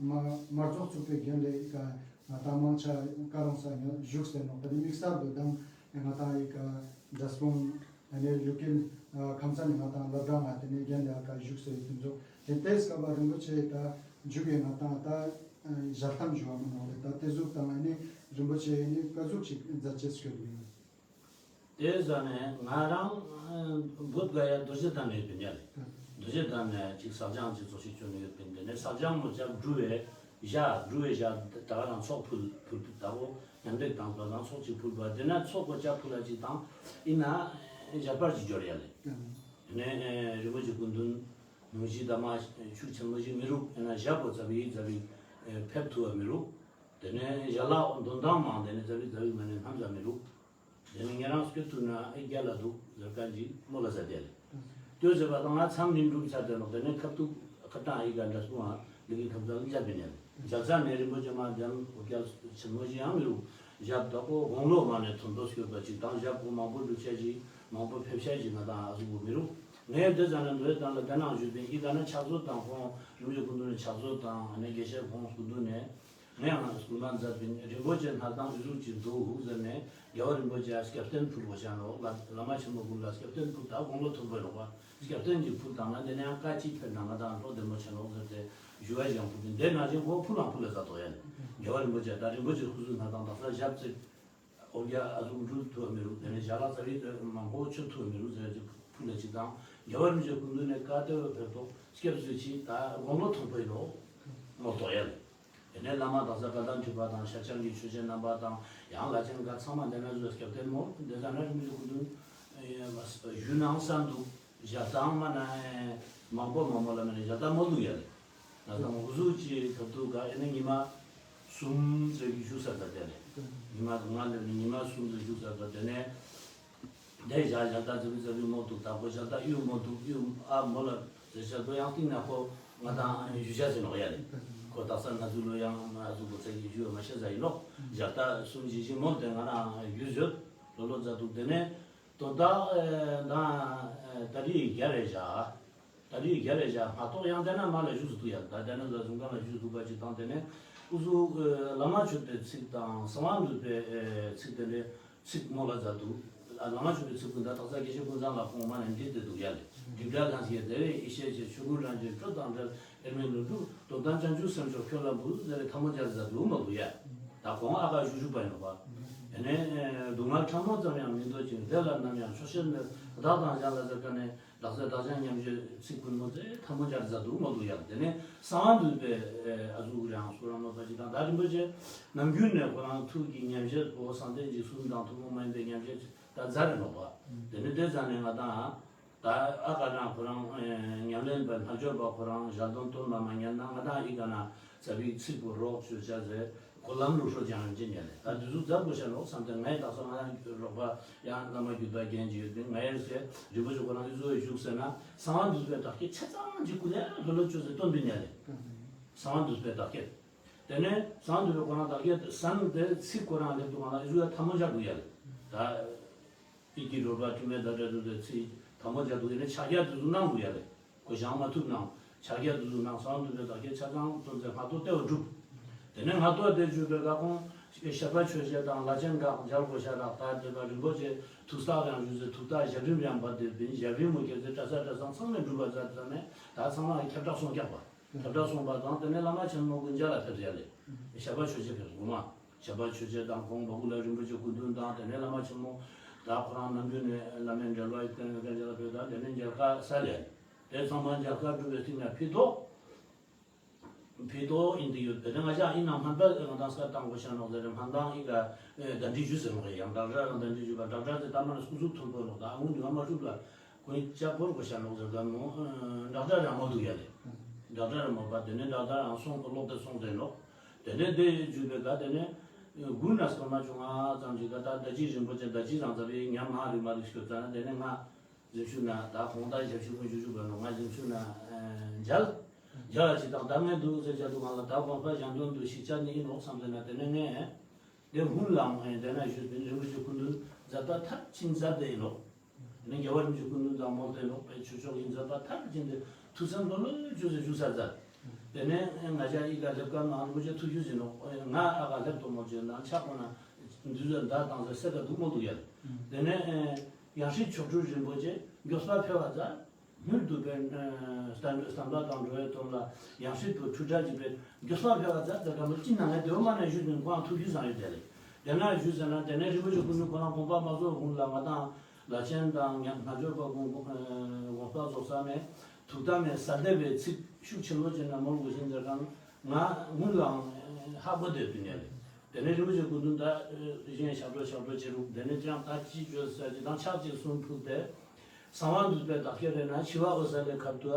མ་མ་རྫོགས་ཚུགས་པའི་རྒན་ལགས་ཀ་ང་དང་མང་ཆ་བཀའ་རོང་ས་ཡང་བཞུགས་ཟེར་ནོ། ད་ནི་དམིགས་བསལ་དུ་དང་ང་དང་ཡི་ཀ་འབྲས་སྤུངས་ཨ་ནི་ཡུལ་དཀོན་ཁམས་ཚན་ནི་ང་དང་སློབ་གྲྭ་ང་དེ་ནས་རྒན་ལགས་ཀ་བཞུགས་ཟེར་དུ་འཇོག་དེ་ལྟས་སྐབས་རིན་པོ་ཆེ་ད་འཇུག་གི་ང་དང་ད་ཞལ་གདམས་ཞུ་བ་མི་ནོ་རེད། ད་དེ་ཟུག་དང་ཨ་ནི་རིན་པོ་ཆེ་ནི་ཀ་ཟུག་ཅིག་མཛད་ཅེས་སྐྱོད་ཡིན། དེ་ཟ་ནས་ང་རང་བོད་ག་ཡ་རྡོ་རྗེ་གདན་ནས་ཡོད་པའི་ཉ་རེད། རྡོ་རྗེ་གདན་ནས་ཅིག་ཟབ་སྦྱང་ཅིག་ཚོགས་ཤིག་བཅོ་ནས་ཡོད་པའི་འདི་ནས་ཟབ་སྦྱང་མོ་ཅག་འགྲུལ་བའི་ཞག་འགྲུལ་བའི་ཞག་ད་ག་རང་ཚོགས་ཕུལ་ཕུལ་ཕུལ་ད་བོ་མཉམ་འབྲེལ་དང་དོ་དང་ཚོགས་ཅིག་ཕུལ་བ་དེ་ན་ཚོགས་གོ་ཅག་ཕུལ་ལ་ཅིག་དང་ཡིན་ན་ཞག་པར་ཅིག་འབྱོར་ཡ་ལས། དེ་ནས་རིན་པོ་ཆེ་སྐུ་མདུན་ནུས་ཤིག་ད་མ་ཤུགས་ཆེན་མོ་ཞིག་མི་རུག་ཡིན་ན་ཞག་པོ་ཙ་བི་ཙ་བི་ཕེབས་ཐུབ་བ་མི་རུག་དེ་ནས་ཞལ་ལག་འདོན་སྟངས་མང་དེ་ནས་ཙ་བི་ཙ་བི་མ་ནས་ལྷམ་ཟ་མི་རུག་དེ་ནས་ཉེ་རང་སྐྱོད་ཐུབ་ན་ཨེ་རྒྱ་ལ་འདུག་ཟེར་ག་ཅིག་མོ་ལ་ཟ་དེ་ལས། ལྟོས་ཟེར་བ་དང་ང་མཚམས་ནི་འགྲུབ་ཚར་དེ་ལོག་དེ་ནས་ཁབ་ཏུ་ཁ་བཏང་ཨི་ག་འདྲ་སོང་ཨ་ལི་གི་ཁབ་ཚང་འཇབ་པའི་ནས་འཇབ་ཚར་ནས་རིན་པོ་ཆེ་མ་འཇམ་འོ་རྒྱ་ཆེན་མོ་ཞིག་ཡང་མི་རུག་ཞབས་དོག་པོ་དགུང་ལོ་མ་ནས་མཐོན་པོ་སྐྱོད་པ་ཅིག་དང་ཞབས་པོ་མང་པོ་འགྲུབ་ཆ་ཞིག་མང་པོ་ཕེབས་ཆ་ཞིག་ང་དང་ཨ་ཟུག་པོ་མི་རུག་ངས་འདི་ཙམ་ནས་འདོད་དང་ལ་དེ་ནང་བཞུགས་པའི་ཨི་ག་ན་ཕྱག་བཟོ་དང་ཁོང་རིན་པོ་ཆེ་སྐུ་མདུན་ནས་ཕྱག་བཟོ་དང་ཨ་ནེ་དགེ་བཤེས་ཁོང་སྐུ་མདུན་ནས། ངས་ང་སྐུལ་མ་མཛད་པའི་རིན་པོ་ཆེ་སྣར་ཐང་འུ་ཟུག་ཅིག་འདུག་ཟེར་ནས་རྒྱལ་བ་རིན་པོ་ཆེ་སྐྱབས་རྟེན་ཕུལ་དགོས་ཤག་ནོ། བླ་མ་ཆེན་པོ་ཀུན་ལ་སྐྱབས་རྟེན་ཕུལ་ད་དགུང་ལོ་མཐོན་པོ་ཡིན་ནོ། སྐྱབས་རྟེན་གྱི་ཕུལ་དང་ན་དེ་ནས་ཡང་བཀའ་ཅིག་ཕེབས་ན་ང་དང་བློ་བདེ་མོ་བྱེད་ནོ་ཟེར་ཏེ་ཞུ་བ་ཞིག་ཡང་ཕུལ་ཏེ་འདི་ནང་བཞིན་ཁོ་ཕུལ་ལང་ཕུལ་ལ་ཟ་ཐོག་ཡ་ནི་རྒྱལ་བ་རིན་པོ་ཆེ་ད་རིན་པོ་ཆེ་སྐུ་གཟུགས་སྣར་ཐང་དག་ས་ཞབས་ཚིག་འོ་རྒྱ་ཨ་ཟུག་འགྲུལ་ཐུབ་མི་རུག་དེ་ནས་ཞལ་ལག་ཚ་བའི་མང་པོ་མཆོད་ཐུབ་མི་རུག་ཟེར་གྱི་ཕུལ་ལ་ཅིག་དང་རྒྱལ་བ་རིན་པོ་ཆེ་སྐུ་མདུན་ནས་བཀའ་བསྟོད་ཕེབས་ཐོག་སྐྱབས་སུ་མཆི་ད་དགུང་ལོ་མཐོན་པོ་ཡིན་ནོ། ངོ་ཐོག་ཡ་ནི། དེ་ནས་བླ་མ་དག་ས་བཀའ་དང་མཆོད་པ་དང་ཤར་བྱང་གི་ཆོས་རྗེ་རྣམ་པ་དང་ཡང་ལ་ཅན་འགའ་ཚང་མ་འདི་ན་བཟོས་སྐྱབས་རྟེན་མོ་འདི་ཟ་ན་རིན་པོ་ཆེ་སྐུ་མདུན་ཞུ་ནང་བསམ་འདུག་ཞག་དང་མ་ན་མང་པོ་མང་པོ་ལ་མ་ནས་ཞག་དང་མོ་འདུག་ཡ་ལེ། ང་ཚང་འུ་ཟུག་ཅིག་ཐབ་ཐུག་ག་ཨེ་ན་ཉི་མ་གསུམ་ཙམ་གྱི་བཞུགས་ས་ད་དེ་ལེ། ཉི་མ་ང་ལེ་ནི་ཉི་མ་གསུམ་ཙམ་བཞུགས་ས་ད་དེ་ནས། དེ་ཞག་ཞག་ད་ཙི་བི་ཙི་བི་མོ་འདུག་ད་ཁོ་ཞག་ད་གཡུ་མོ་འདུག་གཡུ་ཨ་མོ་ལ་ཟེར་ཞག་ད་ཡང་སྟེང་ན་ཁོ་ང་དང་ཡུལ་ཤ་ཟེར་ནོག་ཡ་ལེ། ཁོ་དག་ས་ང་ཚོ་ལོ་ཡང་ང་ཚོ་གོ་ཚ་གི་ཞུ་མ་ཤ་ཟ་ཡིན་ནོག་ཞག་ད་གསུམ་བཞི་བཞི་མོ་དེ་ང་རང་ཡུལ་བཟོད་ལོ་ལོ་ཛ་འདུག་དེ་ནས་དོ་ད་ད་ད་རི་རྒྱ་རེ་ཞག་ད་རི་རྒྱ་རེ་ཞག་མ་གཏོགས་ཡང་དེ་ན་མ་ལ་བཞུགས་སུ་འདུག་ཡ། ད་དེ་ན་ལ་གཟིམ་ཁང་ལ་བཞུགས་སུ་འདུག་པ་ཅིག་དང་དེ་ནས་ཨུ་ཚུགས་བླ་མ་མཆོད་པའི་ཚིག་དང་གསང་བ་འདུས་པའི་ཚིག་དེ་འདྲའི། ཚིག་མོ་ལ་མཛད་འདུག་བླ་མ་མཆོད་པའི་ཚིག་ཀུན་ད་དག་ས་དགེ་བཤེས་ཀུན་བཟང་ལ་ཁོང་མ་ནས་འདི་དེ་འདུག་ཡ་ལེ། སྒྲིབ་བྲལ་གང་ཞིག་བདེ་བའི་ཡེ་ཤེས་ཀྱི་ཆོས་སྐུ་རང་བཞིན་སྤྲོས་དང་བྲལ་དབྱེར་མེད་ལྷུན་གྲུབ་རྡོ་ཟླ་བྱང་ཆུབ་སེམས་མཆོག་ཁྱོད་ལ་འབུལ་ཟེར་ཐལ་མོ་སྦྱར་མཛད་འདུག་མ་འདུག་ཡ། ད་གོང་ཨ་ཁ་བཞུགས་བཞུགས་པ་ཡིན་ནོ་བ། དེ་ནས་སྡུག་བསྔལ་ཕྲ་མོ་ཙམ་ཡང་མི་འདོད་ཅིང་། དེ་ལ་ནམ་ཡང་ཆོག་ཤེས་མེད། བདག་དང་གཞན་ལ་ཟེར་ག་ནས་བདག་ཟེར་བདག་གཞན་མཉམ་བརྗོད་ཚིག་ཀུན་མོ་ཚེ་ཐལ་མོ་སྦྱར་མཛད་འདུག་མོ་འདུག་ཡང་། དེ་ནས་གསང་བ་འདུས་པའི་ཨ་གཟུགས་རང་གསུང་རང་མོས་པ་ཅིག་དང་། ད་རིན་པོ་ཆེ་ནམ་རྒྱུན་ནས་ཁོ་རང་ཐུགས་ཀྱི་ཉམས་བཞེས་པོ་གསང་བསྟོད་འཇིགས་གསུམ་དང་ཐུན་མོང་མ་ཡིན་པའི་ཉམས་བཞེས་ད་མཛད་རེད་མོ་བ། དེ་ནས་དེ་ཙམ་ནས་ང་དང་། ད་ཨ་ཀ་ན་ཁོ་རང་ཉམས་ལེན་པ་རྣལ་འབྱོར་པ་ཁོ་རང་ཞལ་འདོན་སྟོན་པ་མ་ཉན་ན། ང་དང་ཨི་ཀ་ན་ཙ་པིག་ཚིག་པོ་རོགས་བྱོས་བྱ་ཟེར། ཁོ་ལམ་ལུགས་ཧྲོ་ཅང་རིན་ཅི་ཉན་ལེ། ད་དུས་ཚོད་འཛབ་དགོས་ཤ་ནོག་བསམ་སྟེ། ངའི་དག་ས་ང་རོགས་པ་ཡང་བླ་མ་བརྒྱུད་པ་རྒན་ཅིག་ཡོད་པས། ངའི་ཟེར་རིན་པོ་ཆེ་ཁོ་རང་ཨི་བཟོ་བཞུགས་ཟེར་ན། གསང་བ་འདུས་པའི་བདག་བསྐྱེད་ཆ་ཚང་ཅིག་ཀུ་ལེ་ལྷོད་ལྷོད་བྱོས་ཟེར་སྟོན་པའི་ཉན་ལེ། གསང་བ་འདུས་པའི་བདག་བསྐྱེད། དེ་ནས་གསང་བ་འདུས་པའི་ཁོ་རང་བདག་བསྐྱེད་ཟེར་ནས་དེ་ཚིག་ཁོ་རང་ལེབ་དུ་ང་ལ་ཨི་བཟོ་ཡ་ཐལ་མོ་སྦྱར་འདུག་ཡ་ལེ། ད། ཨི་ཀྱི་རོལ་པ་དྲི་མེད་ཟླ་བྲལ་དུ་དེ་ཚིག་ཐལ་མོ་སྦྱར་འདུག་ཡིན་ན་ཕྱག་རྒྱ་དེ་ཚོ་གནང་འདུག་ཡ་ལེ། གོ་ཞང་མ་ཐུབ་ནང་ཕྱག་རྒྱ་དེ་ཚོ་གནང་། གསང་བ་འདུས་པའི་བདག་བསྐྱེད་ཆ་ཚང་སྟོན་ཚེ་སྔ་ཐོག་ལྟེ་བ་གྲུབ། དེ་ནས་སྔ་ཐོག་དེ་བརྗོད་པའི་སྐབས་ཁོང་བཤད་པ་ཆོས་བཤད་དང་ལ་ཆེན་འགག་མཇལ་དགོས་ཤ་རག་ད་དེ་ལ་རིན་པོ་ཆེ་ཐུགས་བརྟག་ཡང་ཞུས་ཚེ་ཐུགས་བརྟག་ཞབས་རིམ་ཡང་བར་དེ་བིན་ཞབས་རིམ་མོ་བརྒྱབ་ཚེ་གྲྭ་ས་གྲྭ་ཚང་ཚང་མས་འགྲུབ་པ་མཛད་ཙམ་ནས། ད་ཚང་མ་ལ་ཁྱབ་བསྒྲགས་སོང་རྒྱག་པ། ཁྱབ་བསྒྲགས་སོང་བ་དང་དེ་ནས་བླ་མ་ཆེན་མོ་ཀུན་མཇལ་ལ་ཕེབས་ཡ་ལེ། བཤད་པ་ཆོས་བཤད་ཕེབས་དགོས་མ། བཤད་པ་ཆོས་བཤད་དང་ཁོང་བ་གུ་ལ་རིན་པོ་ཆེ་སྐུ་མདུན་དང་དེ་ནས་བླ་མ་ཆེན་མོ། ད་ཁོ་རང་ནམ་རྒྱུན་ནས་བླ་མའི་འབྲེལ་བ་ཡི་སྟེང་ནས་མཇལ་ལ་ཕེབས་དང་དེ་ནས་མཇལ་ཁ་ས་ལེ། དེ་ཚང་མ་མཇལ་ཁ་གྲུབ་པའི་སྟེང་ན་ཕི་ཏོ། ཕི་ཏོ་ཨིན་དེ་ཡོད་པས། དེ་ང་ཅག་ཨིན་ནང་ཕན་པ་ང་དང་སྐད་བཏང་དགོས་ཤ་ནོག་ཟེར། ཕན་ཐང་ཨི་ག་གདན་འདྲེན་ཞུས་ཟེར་ནོག་ཡང་ཌོག་ཊར་རང་གདན་འདྲེན་ཞུས་པ། ཌོག་ཊར་དེ་ལྟ་མ་ན་སྐུ་གཟུགས་མཐོན་པོ་ནོག་ད་དངུལ་འདི་ང་མ་ཤུགས་ལ་ཁོའི་ལྕགས་ཕོར་དགོས་ཤ་ནོག་ཟེར་ག་མོ། ཌོག་ཊར་རང་མོ་འདུག་ཡ་ལེ། ཌོག་ཊར་རང་མོ་པ་དེ་ནས་ཌོག་ཊར་རང་སོང་གོ་ལོག་དེ་སོང་ཟེར་ནོག་དེ་ནས་དེ་བརྒྱུད་པའི་ག་དེ་ནས་དགུན་ན་སྐར་མ་བཅོ་ལྔ་ཙམ་ཞིག་ག་ད་ད་ཅི་རིན་པོ་ཆེ་ད་ཅི་རང་ཙ་བའི་ཉ་མ་རི་མ་རི་ཤོད་ཙ་ན་དེ་ནས་ང་གཟིམ་ཆུང་ན་ད་གོང་ད་ཞབས་ཕྱི་ཀུན་བཞུགས་བཞུགས་པ་ནོ། ང་གཟིམ་ཆུང་ན་མཇལ། མཇལ་ལ་ཅི་དང་ད་ངས་འདུག་ཟེར་བྱ་འདུག་ང་ལ་ད་དགོངས་པ་གཞན་དོན་དུ་ཞིག་བྱ་ནི་ཡིན་ནོག་བསམ་ཟེར་ན། དེ་ནས་ངས་དེ་ཧུན་ལའང་དེ་ན་བཞུགས་པའི་རིན་པོ་ཆེ་སྐུ་མདུན་མཛད་པ་མཐར་ཕྱིན་མཛད་དེ་ཡིན་ནོག་དེ་ནས་རྒྱལ་བ་རིན་པོ་ཆེ་སྐུ་མདུན་དང་མོལ་ཏེ་ནོག་པའི་ཆོས་ཕྱོགས་ཀྱི་མཛད་པ་མཐར་ཕྱིན་ཏེ་ཐུགས་སེམས་ལྷོད་ལྷོད་བྱོས་ཟེར་བཞུགས་ས་མཛད། དེ་ནས་ང་ཅག་ཨི་ཀ་སླེབས་སྐབས་ནང་རིན་པོ་ཆེ་ཐུགས་རྒྱུས་ཟིན་ནོག་ང་ཨ་ཀ་སླེབས་དོ་མོ་བྱོས་ནང་ཆགས་པ་ན་འདུས་ཟེར་མདའ་བཏང་ཟེར་སེ་ཀ་འདུག་མོ་འདུག་ཡ་ལེ། དེ་ནས་ཡང་སྲིད་མཆོག་སྤྲུལ་རིན་པོ་ཆེ་མགྱོགས་པ་ཕེབས་པ་མཛད། མྱུར་དུ་པའི་བསྟན་བསྟན་པ་དང་འགྲོ་བའི་དོན་ལ་ཡང་སྲིད་དུ་ཐུགས་གྲགས་ཀྱི་པའི་མགྱོགས་པ་ཕེབས་པ་མཛད་ཟེར་ག་མོ་ཅི་ན་ངས་དེ་བ་མ་ནས་བཞུགས་ནས་ཁོང་ཐུགས་རྒྱུས་བཟང་ཡོད་དེ་ལེ། དེ་ན་བཞུགས་ཟེར་ན་དེ་ནས་རིན་པོ་ཆེ་སྐུ་མདུན་ཁོ་རང་དགོངས་པ་མ་རྫོགས་གོང་ལ་ང་དང་ལ་ཆེན་དང་རྣལ་འབྱོར་པ་ཀུན་དགོངས་པ་རྫོགས་ས་ནས་ཐུགས་དམ་ནས་ས་སྡེ་པའི་ཚིག་ཤུགས་ཆེན་པོ་ཅན་ན་མོལ་དགོས་ཤིང་ཟེར་གང་ང་སྔོན་ལའང་ཧ་གོ་བསྡད་དུ་ཉལ་ལེ། དེ་ནས་རིན་པོ་ཆེ་སྐུ་མདུན་ད་གཞན་ཞབས་བྲོ་ཞབས་བྲོ་བྱེད་རུག་དེ་ནས་ཅང་ད་ཅི་བྱོས་ཟེར་ཅི་དང་ཕྱག་གཅིག་གསུམ་ཕུལ་ཏེ། གསང་བ་འདུས་པའི་བདག་བསྐྱེད་རེ་ན་ཤི་བ་འོད་གསལ་ལས་ཁབ་ཏུ་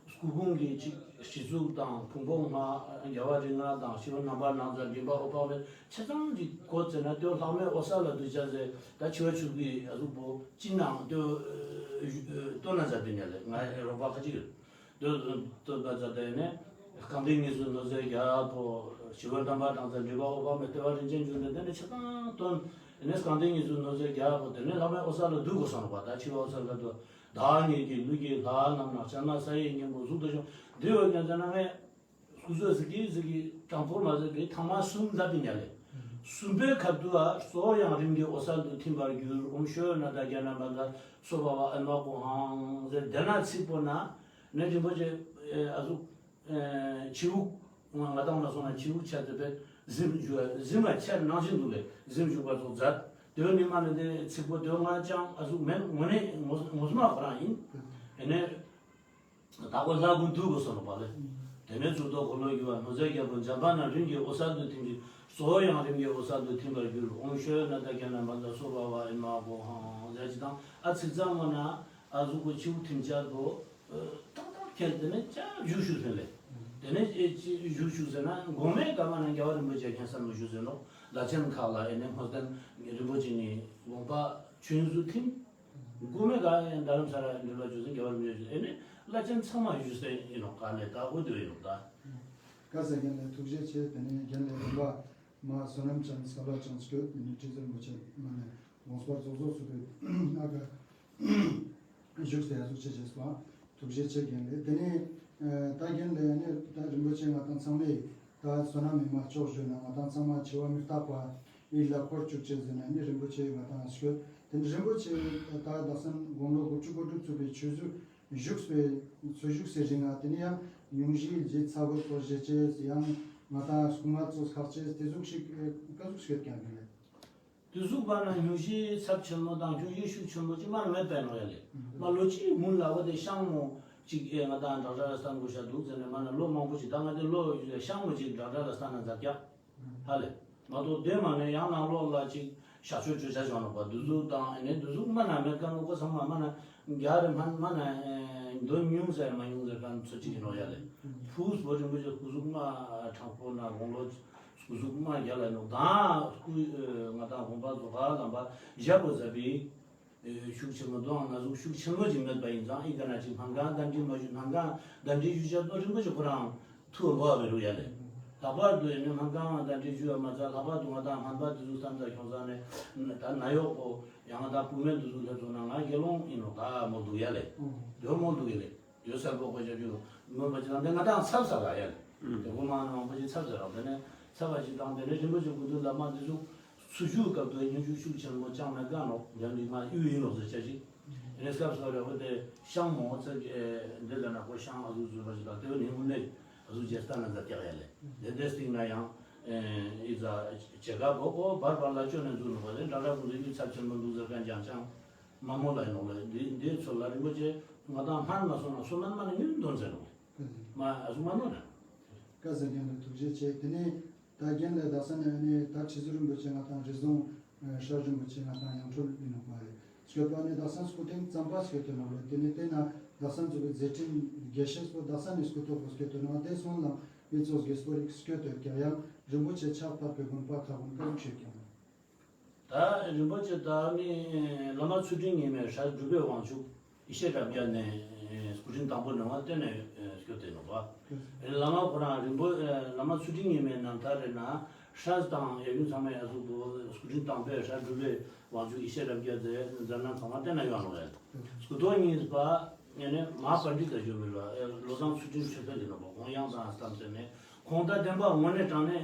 སྐུ་ཕུང་གི་གཅིག་སྤྱི་གཙུག་དང་ཕུང་པོ་ལྔ་རྒྱལ་བ་རིགས་ལྔ་དང་ཤི་བ་རྣམ་པར་སྣང་མཛད་མགྲིན་པ་འོད་དཔག་མེད་ཆ་ཚང་གཅིག་གོ་ཚེ་ན་ཏེའོ་ལྷག་མེད་འོད་གསལ་ལ་འདུས་བྱ་ཟེར། ད་ཤི་བ་ཆུ་གི་ཨ་གཟུགས་པོ་ཅི་ནང་ཏེའོ་སྟོན་ན་མཛད་པའི་ཉལ་ལེ། ང་རོགས་པ་ཁ་ཅིག་ཡོད། འདོད་འདོད་པ་ཙ་དེ་ནས་སྐལ་ལྡན་དངོས་སུ་ནོར་རྫས་རྒྱལ་པོ་ཞི་བ་དམ་པ་དང་ཚེ་འབྲས་བུ་འོད་དཔག་མེད་ལྟེ་བ་རིན་ཆེན་འབྱུང་ལྡན་དེ་ནས་ཆ་ཚང་སྟོན། དེ་ནས་སྐལ་ལྡན་དངོས་སུ་ནོར་རྫས་རྒྱལ་པོ་དེ་ནས་ལྷག་མེད་འོད་གསལ་ལ་འདུས་དགོས་སོང་བ་ད་ཕྱི་བ་འོད་གསལ་ལ་འདུ། བདག་ཉིད་ཀྱི་ལུས་ཀྱི་ལྷ་རྣམས་ན་སྤྱན་མ་ས་ཡི་སྙིང་པོ་གཟུགས་དུ་ཤོག་འདི་འོད་ཀྱང་ཟེར་ན་ངས་སྐུ་གཟུགས་ཟིག་གི་ཟིག་གི་དྲང་པོར་མ་ཟེར་བའི་ཐང་མ་གསུམ་ལ་བི་ཉ་ལེ། གསུམ་པའི་ཁབ་ཏུ་ཨ་གཙོ་བོ་ཡང་རིམ་གྱིས་འོད་གསལ་དུ་ཐིམ་པར་གྱུར། ཨོཾ་ཤོ་ན་ད་རྒྱ་ན་མ་ད་སོ་བ་བ་ཨེ་མ་གོ་ཧང་ཟེར་དེ་ན་ཚིག་པོ་ན་ནས་རིན་པོ་ཆེ་ཨ་གཟུགས་བྱིའུ་ང་དང་ལ་སོང་ན་བྱིའུ་ཆ་དེ་པས་གཟིམ་བཞུགས་གཟིམ་ལ་ཆེར་ནང་བཞིན་འདུག་ལས་གཟིམ་བཞུགས་པ་ཚོ་མཛད། དེ་ནི་མ་ནི་དེ་ཚིག་པོ་དེ་ང་ཅང་ཨ་གཟུགས་མེད་ངོ་ནས་ངོ་ངོ་མ་ཁོ་རང་ཡིན། དེ་ནས་བདག་པོ་ལྷ་ཀུན་འདུས་དགོས་སོ་ནོ་པ་ལས། དེ་ནས་གཙུག་ཏོར་འཁོར་ལོ་སྒྱུར་བ་ནོར་རྫས་རྒྱལ་པོ་འཇམ་དཔལ་རྣམས་རིམ་གྱིས་འོད་གསལ་དུ་ཐིམ་ཅིང་གཙོ་བོ་ཡང་རིམ་གྱིས་འོད་གསལ་དུ་ཐིམ་པར་གྱུར། ཨོཾ་ཤོ་ན་ད་རྒྱ་ན་མ་ད་སོ་བ་བ་ཨེ་མ་གོ་ཧང་ཟེར་ཅི་དང་ཨ་ཚིག་ཙམ་མོ་ན་ཨ་གཟུགས་པོ་བྱིའུ་ཐིམ་ཆག་གོ། ཏག་ཏག་ཁྱེར་དེ་ནས་ཅག་བཞུགས་བཞུགས་ཟེར་ལས། དེ་ནས་ཅི་བཞུགས་བཞུགས་ཟེར་ན་གོང་མའི་སྐར་མ་ན་རྒྱལ་བ་རིན་པོ་ཆེ་མཁན་ས་ལ་བཞུགས་ཟེར་ནོ། བླ་ཆེན་ཁག་ལ་ཨེ་ནས་སྔོ་བསྟན་རིན་པོ་ཆེ་ནི་དགོངས་པ་ཆོས་དབྱིངས་སུ་ཐིམ། གོང་མའི་སྐར་ཡང་རྡ་རམ་ས་ལ་འདུལ་བ་བྱུང་ཟེར་རྒྱལ་བ་རིན་པོ་ཆེ་ཨེ་ནས་བླ་ཆེན་ཚང་མ་བཞུགས་ཟེར་ཡིན་ནོ་ག་ལས་ད་འོ་དེ་ཡིན་ནོ་ད། བཀའ་སྩལ་རྒན་ལས་ཐུགས་རྗེ་ཆེ། དེ་ནས་རྒན་ལས་རིམ་པ་མ་བསོད་ནམས་ཅན་སྐལ་བ་ཅན་སྐྱོད་དེ་ནས་ཁྲི་ཟུར་རིན་པོ་ཆེ་མ་ནས་དགོངས་པར་རྫོགས་རྫོགས་སུ་ཕེབས་ཨ་ཀ་བཞུགས་སའི་ཡ་གཟུགས་ཆེ་ཆེ་སོང་། ཐུགས་རྗེ་ཆེ་རྒན་ལགས། དེ་ནས་ད་རྒན་ལགས་ནི་ད་རིན་པོ་ཆེ་ང་དང་ཚང་མས་ད་བསོད་ནམས་མི་མ་ལྕོགས་ཞུས་ན་ང་དང་ཚང་མ་འཆི་བ་མི་རྟག་པ་ཡིད་ལ་འཁོར་བཅུག་ཅེས་ཟེར་ན་ནི་རིན་པོ་ཆེ་ང་དང་ཤོད། དེ་ནི་རིན་པོ་ཆེ་ད་དག་སང་དགུང་ལོ་དགུ་བཅུ་གོ་དྲུག་ཚུད་པའི་ཆུ་ཚོད་བཞུགས་པའི་ཚོད་བཞུགས་ཟེར་རིང་ང་དེ་ནི་ཡང་ཡུང་ཞིའི་ལྗིད་ཚ་བོ་ཚོ་བཞེས་ཅེས་ཡང་། ང་དང་སྐུ་ངལ་ཚོ་ཁག་ཅེས་དེ་ཟུག་ཞིག་ཨེ་ག་ཟུག་ཤེས་ཀྱང་རེད། དེ་ཟུག་པ་ན་སྙུང་གཞི་ཚབས་ཆེན་མོ་དང་སྙུང་གཞི་ཤུགས་ཆེན་མོ་ཅིག་མར་མེད་པའི་ནོ་ཡ་ལེ། མ་ལོ་གཅིག་མུན་ལ་བ་དེ་ཤང་མོ་ཅིག་ཨེ་ང་དང་དྲག་དྲག་ལ་སྟན་དགོས་ཤ་འདུག་ཟེར་ནས་མ་ན་ལོ་མང་པོ་ཅིག་ད་ང་དེ་ལོ་ཤང་མོ་ཅིག་དྲག་དྲག་ལ་སྟན་ན་མཛད་ཀྱག་ཧ་ལེ། མ་གཏོགས་དེ་མ་ནས་ཡང་ནང་ལོགས་ལ་ཅིག་ཞག་ཆོས་བརྗོད་བྱ་བྱུང་ནོ་པ་དུ་ཟུག་དང་ཨེ་ནས་དུ་ཟུག་མ་ན་མེད་ཀ་ནོ་ཀོ་ཚང་མ་མ་ན་རྒྱ་རེ་མ་མ་ན་འདོན་ཉུང་ཟེར་མ་ཉུང་ཟེར་ཀ་ཚོ་ཅིག་ཡིན་ནོ་ཡ་ལེ། ཕུགས་བོ་རིན་པོ་ཆེ་སྐུ་གཟུགས་མ་དྲང་པོ་ན་དགུང་ལོ་སྐུ་གཟུགས་མ་རྒྱ་ལ་ནོ་དང་སྐུ་ང་དང་དགོངས་པ་རྫོགས་ཁ་ལམ་པ་ཞབས་པོ་ཟབ་པའི། ཤུགས་ཆེན་མོ་དང་ན་ཟུག་ཤུགས་ཆེན་མོ་ཅིག་མེད་པ་ཡིན་ཙང་ཨི་ཀ་ན་ཅིག་སྨན་ཁང་གདན་འདྲེན་མ་ཞུ་སྨན་ཁང་གདན་འདྲེན་ཞུ་བྱ་ཏོ་རིན་པོ་ཆེ་ཁོ་རང་ཐུགས་འོ་བ་མི་རུ་ཡ་ལེ། ལྷག་པར་དུ་ཨེ་ནི་སྨན་ཁང་གདན་འདྲེན་ཞུ་བ་མ་ཚད་ལྷག་པར་དུ་ང་དང་སྨན་པ་དེ་ཚོ་ཐམས་ཅད་ཁྱོང་ས་ནས་ད་ན་གཡོག་གོ་ཡང་ང་དང་བུད་མེད་དེ་ཚོ་སླེབས་སོང་ན་ང་དགེ་སློང་ཡིན་ནོ་ད་མོ་འདུག་ཡ་ལེ། དེ་མོ་འདུག་ཡ་ལེ། ཡོད་ས་པོ་གོ་ཅག་རྒྱུ་མོན་པ་ཅི་དང་དེ་ང་དང་ཚབ་ས་ལ་ཡ་ལེ། དེ་གོ་མ་ན་མང་པོ་ཅིག་ཚབ་ས་རག་དེ་ནས་ཚབ་པ་ཅིག་དང་དེ་ནས་རིན་པོ་ཆེ་སྐུ་མདུན་ལ་མ་དེ་ཚོ་ཚུ་ཆུ་སྐབས་དུ་སྙུང་གཞི་ཤུགས་ཆེན་མོ་ཅང་མེད་ག་ནོ་འཇམ་རིག་མ་གཡུ་ཡིན་ནོ་ཟེར་ཆ་ཞིག་རེ་སྐབས་སོ་རེ་བོ་དེ་ཤང་མོ་ཚེ་འདི་ལ་ན་ཁོ་ཤང་ཨ་ཟུ་ཟུ་ར་ཞིག་དང་དེ་བོ་ནི་དངོས་གནས་ཨ་ཟུ་རྗེས་ལྟ་ན་ཛ་ཀྱག་ཡ་ལེ། དེ་དེ་སྟིང་ན་ཡང་ཨི་ཛ་བྱེད་ག་བོ་གོ་བར་བར་ལ་ཅོ་ནས་འཛུགས་ནོ་བ་ལེ་འདྲ་འདྲ་ཀུན་ཏུ་གཡུ་ཚབས་ཆེན་མོ་འདུག་ཟེར་མཁན་ཅང་ཅང་མ་མོ་ལ་ཡིན་ནོ་ལེ། འདི་འདི་ཚོ་ལ་རིན་པོ་ཆེ་ང་དང་སྨན་མ་སོང་ན་སོ་སྨན་མ་ནི་ཉུན་འདོན་ཟེར་ནོ་ལེ། མ་ཨ་ཟུ་མ་ནོ་ལེ། བཀའ་ཟེར་མཁན་ལ་ཐུགས་རྗེ་ཆེ། དེ་ནས་ད་རྒན་ལ་དག་ས་ནས་ནི་ད་ཁྲི་ཟུར་རིན་པོ་ཆེ་ང་དང་རི་རྫོང་ཧྲ་རིན་པོ་ཆེ་ང་དང་ཡང་འཕྲོ་ཡིན་ནོ་མ་རེད། སྐྱོད་པ་ནི་དག་ས་སྐུ་ཕྲེང་ཙམ་པ་སྐྱོད་དོ་ནོ་རེད། དེ་ནས་དེ་ན་དག་ས་འཛུགས་པའི་མཛད་འཕྲིན་དགེ་བཤེས་པོ་དག་ས་ནས་སྐུ་ཐོག་པོ་སྐྱོད་དོ་ནོ་དེ་སོང་ལ་མི་ཚོགས་དགེ་སྤོ་རིགས་སྐྱོད་དོ་ཀྱང་ཡང་རིན་པོ་ཆེ་ཕྱག་བར་པའི་དགོན་པ་ཁག་གུན་ཀ་རུ་ཤོད་ཀྱང་། ད་རིན་པོ་ཆེ་ད་ནི་བླ་མ་ཚུལ་ཁྲིམས་ཉི་མའི་སྲས་འབྲུག་པའི་དབང་ཕྱུག་ཡེ་ཤེས་རབ་རྒྱས་ནས་སྐུ་ཕྲེང་དང་པོ་ནས་བ་བསྟེན་ནས་སྐྱོད་དེ་ནོ་བ། བླ་མ་ཁོ་རང་རིན་པོ་བླ་མ་ཚུལ་ཁྲིམས་ཉི་མའི་རྣམ་ཐར་རེ་ན་སྲས་དང་ཡབ་ཡུམ་ཚང་མའི་ཡ་ཟུག་པོ་སྐུ་ཕྲེང་དང་པོའི་སྲས་འབྲུག་པའི་དབང་ཕྱུག་ཡེ་ཤེས་རབ་རྒྱས་དེ་མཛད་རྣམ་ཚང་མ་བསྟན་ན་ཡོང་ནོ་བས། སྐུ་ཐོག་གཉིས་པ་ཡེ་ནས་མ་པཎྜི་ཏ་ཞུ་མི་ར་བློ་བཟང་ཚུལ་ཁྲིམས་ཆོས་འཕེལ་དེ་ནོ་བ་ཁོང་ཡང་དང་བསམ་ཟེར་ནས། ཁོང་ད་བསྟན་པ་དངོས་གནས་དྲང་གནས་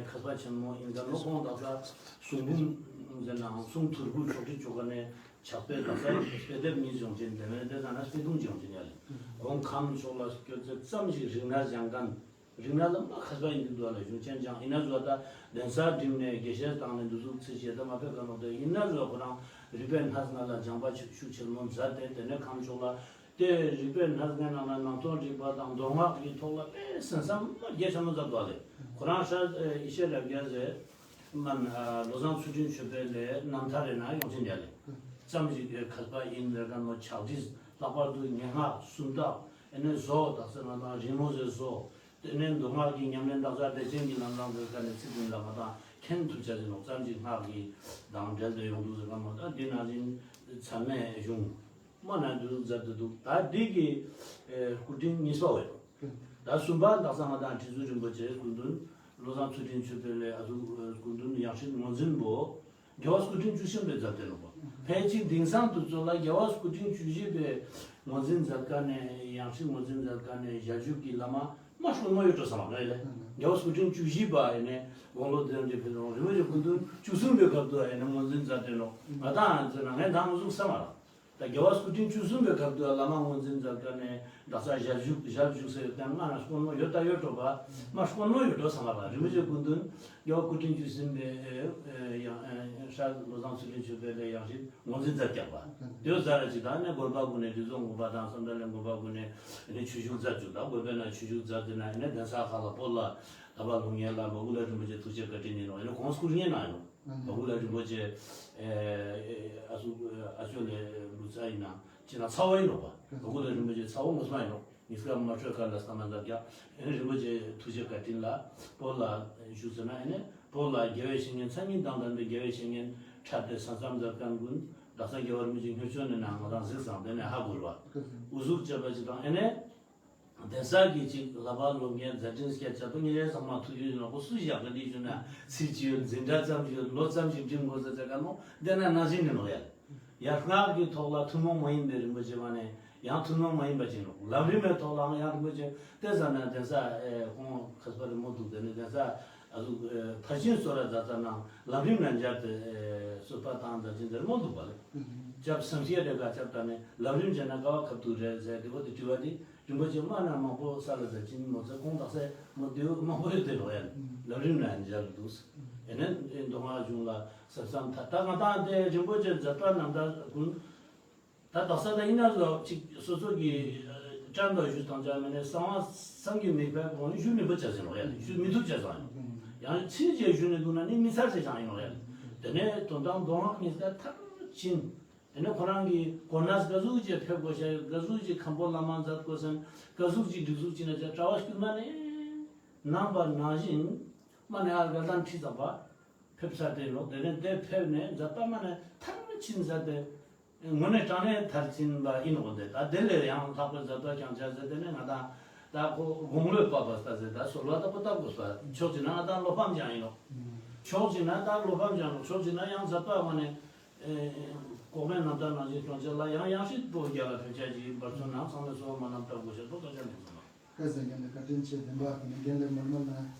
མཁས་པ་ཆེན་མོ་ཡིན་ཙང་ལོ་ཁོང་དག་ས་གསུང་འབུམ་ཟེར་ནའང་གསུང་ཐོར་བུ་ཕྱོགས་སྒྲིག་ཆོ་ག་ནས་ཕྱག་དཔེ་དག་ས་དཔེ་དེབ་གཉིས་ཡོང་ཅན་དེ་ནས་དེ་ལ་ན་དཔེ་ཐུང་ཅིག་ཡོང་ཅན་ཡ་ལེ། ཁོང་ཁམས་ཕྱོགས་ལ་སྐྱོད་ཚེ་ཙམ་ཞིག་རིག་གནས་སྦྱང་མཁན་རིག་གནས་ལ་མ་མཁས་པ་ཡིན་དུ་འདུག་ལ་གཞུང་ཆེན་སྦྱང་ཡིན་ན་བཟོ་ད་གདན་ས་འགྲིམ་ནས་དགེ་བཤེས་བཏང་ནས་འདུ་ཟུག་ཚེ་ཞེ་ད་མ་ཕེབས་ག་ནོ་དེ་ཡིན་ན་བཟོ་ཁོ་རང་རིག་པའི་གནས་ལྔ་ལ་སྦྱང་པ་ཤུགས་ཆེན་མོ་མཛད་དེ་དེ་ནས་ཁམས་ཕྱོགས་ལ། དེ་རིག་པའི་གནས་ལྔའི་ནང་ན་ནང་དོན་རིག་པ་དང་མདོ་སྔགས་ཀྱི་ཐོག་ལ་དཔེ་སེམས་བསམ་བློ་རྒྱ་ཆེན་པོ་མཛད་འདུག་ལེ། ཁོ་རང་ཧྲ་ཡེ་ཤེས་རབ་རྒྱས་ཟེར་མན་བློ་བཟང་ཚུལ་ཁྲིམས་ཆོས་འཕེལ་ལས་རྣམ་ཐར་རེ་ན་ཡོང་ཆེན་རྒྱ་ལེ། ཙམ་ཞིག་མཁས་པ་ཡིན་ལེ་ག་ནོ་ཕྱག་བྲིས་ལྷག་པར་དུ་སྙན་ངག་སུམ་རྟགས་ཨེ་ནས་བཟོ་དག་ས་ང་དང་རིང་ལོ་ཟེར་བཟོ། དེ་ནས་མདོ་སྔགས་ཀྱི་ཉམས་ལེན་དག་ས་བདེ་ཆེན་གྱི་ལམ་རང་བོད་ཀ་ནས་ཚིག་བདུན་ལ་ང་དང་མཁྱེན་ཐུབ་བྱ་ཟིན་ནོ་ཙམ་ཞིག་སྔགས་ཀྱི་དང་འབྲེལ་ཏེ་ཡོང་འདུག་ཟེར་ག་མ་ད་འདི་ན་རིང་ཚད་མེད་གཞུང་། མ་ན་འདུག་མཛད་དུ་འདུག་ད་འདི་གི་སྐུ་ཕྲེང་གཉིས་པ་བས། ད་གསུམ་པ་དག་ས་ང་དང་ཁྲི་ཟུར་རིན་པོ་ཆེ་སྐུ་མདུན་བློ་བཟང་ཚུལ་ཁྲིམས་ཆོས་འཕེལ་ལས་ཨ་ཟུག་སྐུ་མདུན་ཡང་སྲིད་ངོས་འཛིན་པོ་རྒྱལ་བ་སྐུ་ཕྲེང་བཅུ་གསུམ་པའི་མཛད་དེ་ནོ་པ། ཕལ་ཆེར་དེང་སང་དུ་ཚོ་ལ་རྒྱལ་བ་སྐུ་ཕྲེང་བཅུ་བཞི་པའི་ངོས་འཛིན་མཛད་ཀ་ནས་ཡང་སྲིད་ངོས་འཛིན་མཛད་ཀ་ནས་ཞལ་བཞུགས་ཀྱི་བླ་མ་མ་དཀོན་མོ་ཡོད་འགྲོ་ས་མ་རེད་ལེ། རྒྱལ་བ་སྐུ་ཕྲེང་བཅུ་བཞི་པ་ཡིན་ནས་དགུང་ལོ་དེ་འདྲ་ཕེབས་རུང་རིན་པོ་ཆེ་སྐུ་མདུན་བཅུ་གསུམ་པའི་སྐབས་དུ་ཡིན་ནས་ངོས་འཛིན་མཛད་དེ་ནོ་ང་དང་ང་ཚོ་ན་ངས་དང་ཟུག་ས་མ་རེད། ད་རྒྱལ་བ་སྐུ་ཕྲེང་བཅུ་གསུམ་པའི་སྐབས་དུ་བླ་མ་ངོས་འཛིན་མཛད་ཀ་ནས་དག་ས་ཞལ་བཞུགས་ཞལ་བཞུགས་ཟེར་ཡོད་དང་ང་ན་དཀོན་མོ་ཡོད་ད་ཡོད་འགྲོ་པ་མ་དཀོན་མོ་ཡོད་འགྲོ་ས་མ་རེད། རིན་པོ་ཆེ་སྐུ་མདུན་རྒྱལ་བ་སྐུ་ཕྲེང་བཅུ་གསུམ་པའི་ཡང་ཧྲ་བློ་བཟང་ཚུལ་ཁྲིམས་ཆོས་འཕེལ་ལས་ཡང་སྲིད་ངོས་འཛིན་མཛད་རྒྱག་པ་དེ་ཡོད་ཟ་ར་ཅིག་དང་ནས་དགོན་པ་ཀུན་ནས་འདི་ཚོ་དགོན་པ་དང་བསམ་གྲྭ་ལས་དགོན་པ་ཀུན་ནས་ནི་ཆོས་ཞུགས་མཛད་བཅུག་ད་དགོན་པའི་ནང་ཆོས་ཞུགས་མཛད་དེ་ན་ནི་གདན་ས་ཁག་ལ་སྤོ་ལ་ད་བ་ལུང་ངེ་ལ་མ་གུ་ལ་རིན་པོ་ཆེ་ཐུགས་རྗེ་བཀའ་དྲིན་ཡིན་ནོ་ཡིན་ན་ཁོང་སྐུ་ངེ་ན་ཡིན་ནོ། མ་གུ་ལ་རིན་པོ་ཆེ་ཨ་སུ་ཨ་ཅོ་ལས་ལུ་ཚ་ཡིན་ན་ཅི་ན་ཚ་བ་ཡིན་ནོ་བ། མ་གུ་ལ་རིན་པོ་ཆེ་ཚ་བ་ངོ་མ་ཡིན་ནོ། ཉིས་ཀ་མ་འཕྲོད་ཀ་ལ་ས་མ་འདབ་རྒྱག་ཨེ་ནི་རིན་པོ་ཆེ་ཐུགས་རྗེ་བཀའ་དྲིན་ལ་སྤོ་ལ་བཞུགས་ཟེར་ན་ཨེ་ནི་སྤོ་ལ་རྒྱལ་བའི་བཤེས་གཉེན་མཚན་ཉིད་དང་ལྡན་པའི་རྒྱལ་བའི་བཤེས་གཉེན་འཁྲབ་སྟེ་ས་མཚམས་མཛད་མཁན་ཀུན་དག་ས་རྒྱལ་བ་རིན་པོ་ཆེ་མྱུར་མཆོག་ནས་ན་ང་རང་གཟིགས་སང་དེ་ནས་ཧ་གོ་ར་བ་ཨུ་ཟུག་བྱས་པ་ཅིག་དང་ཨེ་ནི་གདན་ས་གི་ཅིག་ལྷ་པ་སློབ་གཉེར་མཛད་འཕྲིན་སྐད་ཆ་པོ་ཉིན་རེ་ཚང་མ་ཐུགས་རྒྱུད་ནོ་ཁོ་སུ་བཞག་གི་འདི་ཞུ་ན་ཚིག་ཅི་ཡོད་འཛིན་གྲྭ་ཙམ་ཞིག་ཡོད་ལོ་ཙམ་ཞིག་འགྲིམ་དགོས་ཟེར་ཚེ་ག་ནོ་དེ་ན་ན་བཞིན་ནི་ནོ་ཡ། ཡར་སྔགས་ཀྱི་ཐོག་ལ་ཐུན་མོང་མ་ཡིན་པའི་རིན་པོ་ཆེ་བ་ནས་ཡང་ཐུན་མོང་མ་ཡིན་པ་ཅིག་ནོ། ལམ་རིམ་མའི་ཐོག་ལའང་ཡང་རིན་པོ་ཆེ་བལྟས་ཙ་ན་གདན་ས་ཨེ་ཁོང་མཁས་པ་རི་མོ་འདུག་དེ་ནས་གདན་ས་ཨ་ཟུག་ཨེ་ཕར་ཕྱིན་གསོལ་རས་མཛད་ཙ་ན་ལམ་རིམ་ལ་འབྱར་ཏེ་ཨེ་གསོལ་པ་བཏང་མཛད་ཅིང་དེ་རི་མོ་འདུག་པ་ལེ། སྐྱབས་སེམས་བསྐྱེད་རེ་ག་སྐྱབས་ད་ནས་ལམ་རིམ་བྱས་ན་དཀའ་བ་ཁབ་ཏུ་རེད་ཟེར་དེ་བོ་དེ་དྲི་བ་དེ། རིན་པོ་ཆེ་མ་ན་མང་པོ་ས་ལ་ཟ་ཅིན་མོ་ཚེ་ཁོང་དག་ས་མོ་དེའུ་མང་པོ་ཡོད་དེ་ལོ་ཡ། ལ་རིམ་ན་མཇལ་འདུག་ཨེ་ནས་མདོ་སྔགས་གཞུང་ལ་ཟབ་གསང་ད་ད་ང་དང་དེ་རིན་པོ་ཆེ་མཛད་པ་རྣམ་ཐར་ཀུན། ད་དག་ས་ད་ཡིན་ན་ལོ་གཅིག་སོ་སོ་གི་བཀྲམ་དང་ཞུ་དང་ཅག་མེད་ནས་གསང་བ་བསམ་གྱིས་མི་ཁྱབ་པ་ནི་ཞུ་མི་ཐུབ་ཅག་ཟེར་ནོ་ཡ་ཞུ་མི་ཐུབ་ཅག་ཟེར་ཡང་ཚིག་ཅེས་ཞུ་ནས་འདུག་ན་ནི་མི་ཚར་ཅེས་ཀྱང་ཡིན་ནོ་ཡ། དེ་ནས་དོན་དམ་མདོ་སྔགས་གཉིས་ཀ་མཐར་ཕྱིན། དེ་ནས་ཁོ་རང་གི་གོ་གནས་ག་ཟུག་ཅིག་ཕེབས་དགོས་ཤ་ག་ཟུག་ཅིག་མཁན་པོ་བླ་མ་མཛད་དགོས་སམ་ག་ཟུག་ཅིག་སྒྲིག་འཛུགས་ཅིག་ན་ཅག་གྲྭ་བ་སྐྱུར་མ་ནས་གནང་བ་ནང་བཞིན་མ་ནས་ཨ་ར་དང་ཁྲི་ཚགས་པ་ཕེབས་ས་དེ་ནོ། དེ་ནས་དེ་ཕེབས་ནས་མཛད་པ་མ་ནས་མཐར་ཕྱིན་མཛད་དེ། དངོས་གནས་དྲང་གནས་མཐར་ཕྱིན་པ་ཡིན་ནོ་དེ་ད་དེ་ལས་ཡང་ལྷག་པའི་མཛད་པ་ཀྱང་བྱ་ཟེར་དེ་ནས་ང་དང་ད་ཁོ་དགུང་ལོས་བབས་པ་ས་ཟེར་ད་གསོལ་བ་ད་ཁོ་བཏབ་དགོས་པ་ཕྱོགས་གཅིག་ན་ང་དང་བློ་ཕམ་ཀྱང་ཡིན་ནོ། ཕྱོགས་གཅིག་ན་ད་བློ་ཕམ་ཀྱང་ནོ་ཕྱོགས་གཅིག་ན་ཡང་མཛད་པ་མ་ནས། ཨེ། གོང་མའི་རྣམ་ཐར་ནང་བཞིན་སྐྱོང་ཆེད་ལ་ཡང་ཡང་སྲིད་པོ་རྒྱ་ལ་ཕེབས་ཆ་གྱི་འབར་ཚོན་ནང་ཚང་མས་གསོལ་བ་མ་བཏབ་དགོས་ཤེས་པོ་བཀའ་རྒྱ་ནས་གསུངས་པ། བཀའ་སྩལ་མཁན་ལ་བཀའ་དྲིན་ཆེ། བདེན་པ་དེ་ནས་རྒན་ལས་མི་མི་ལ་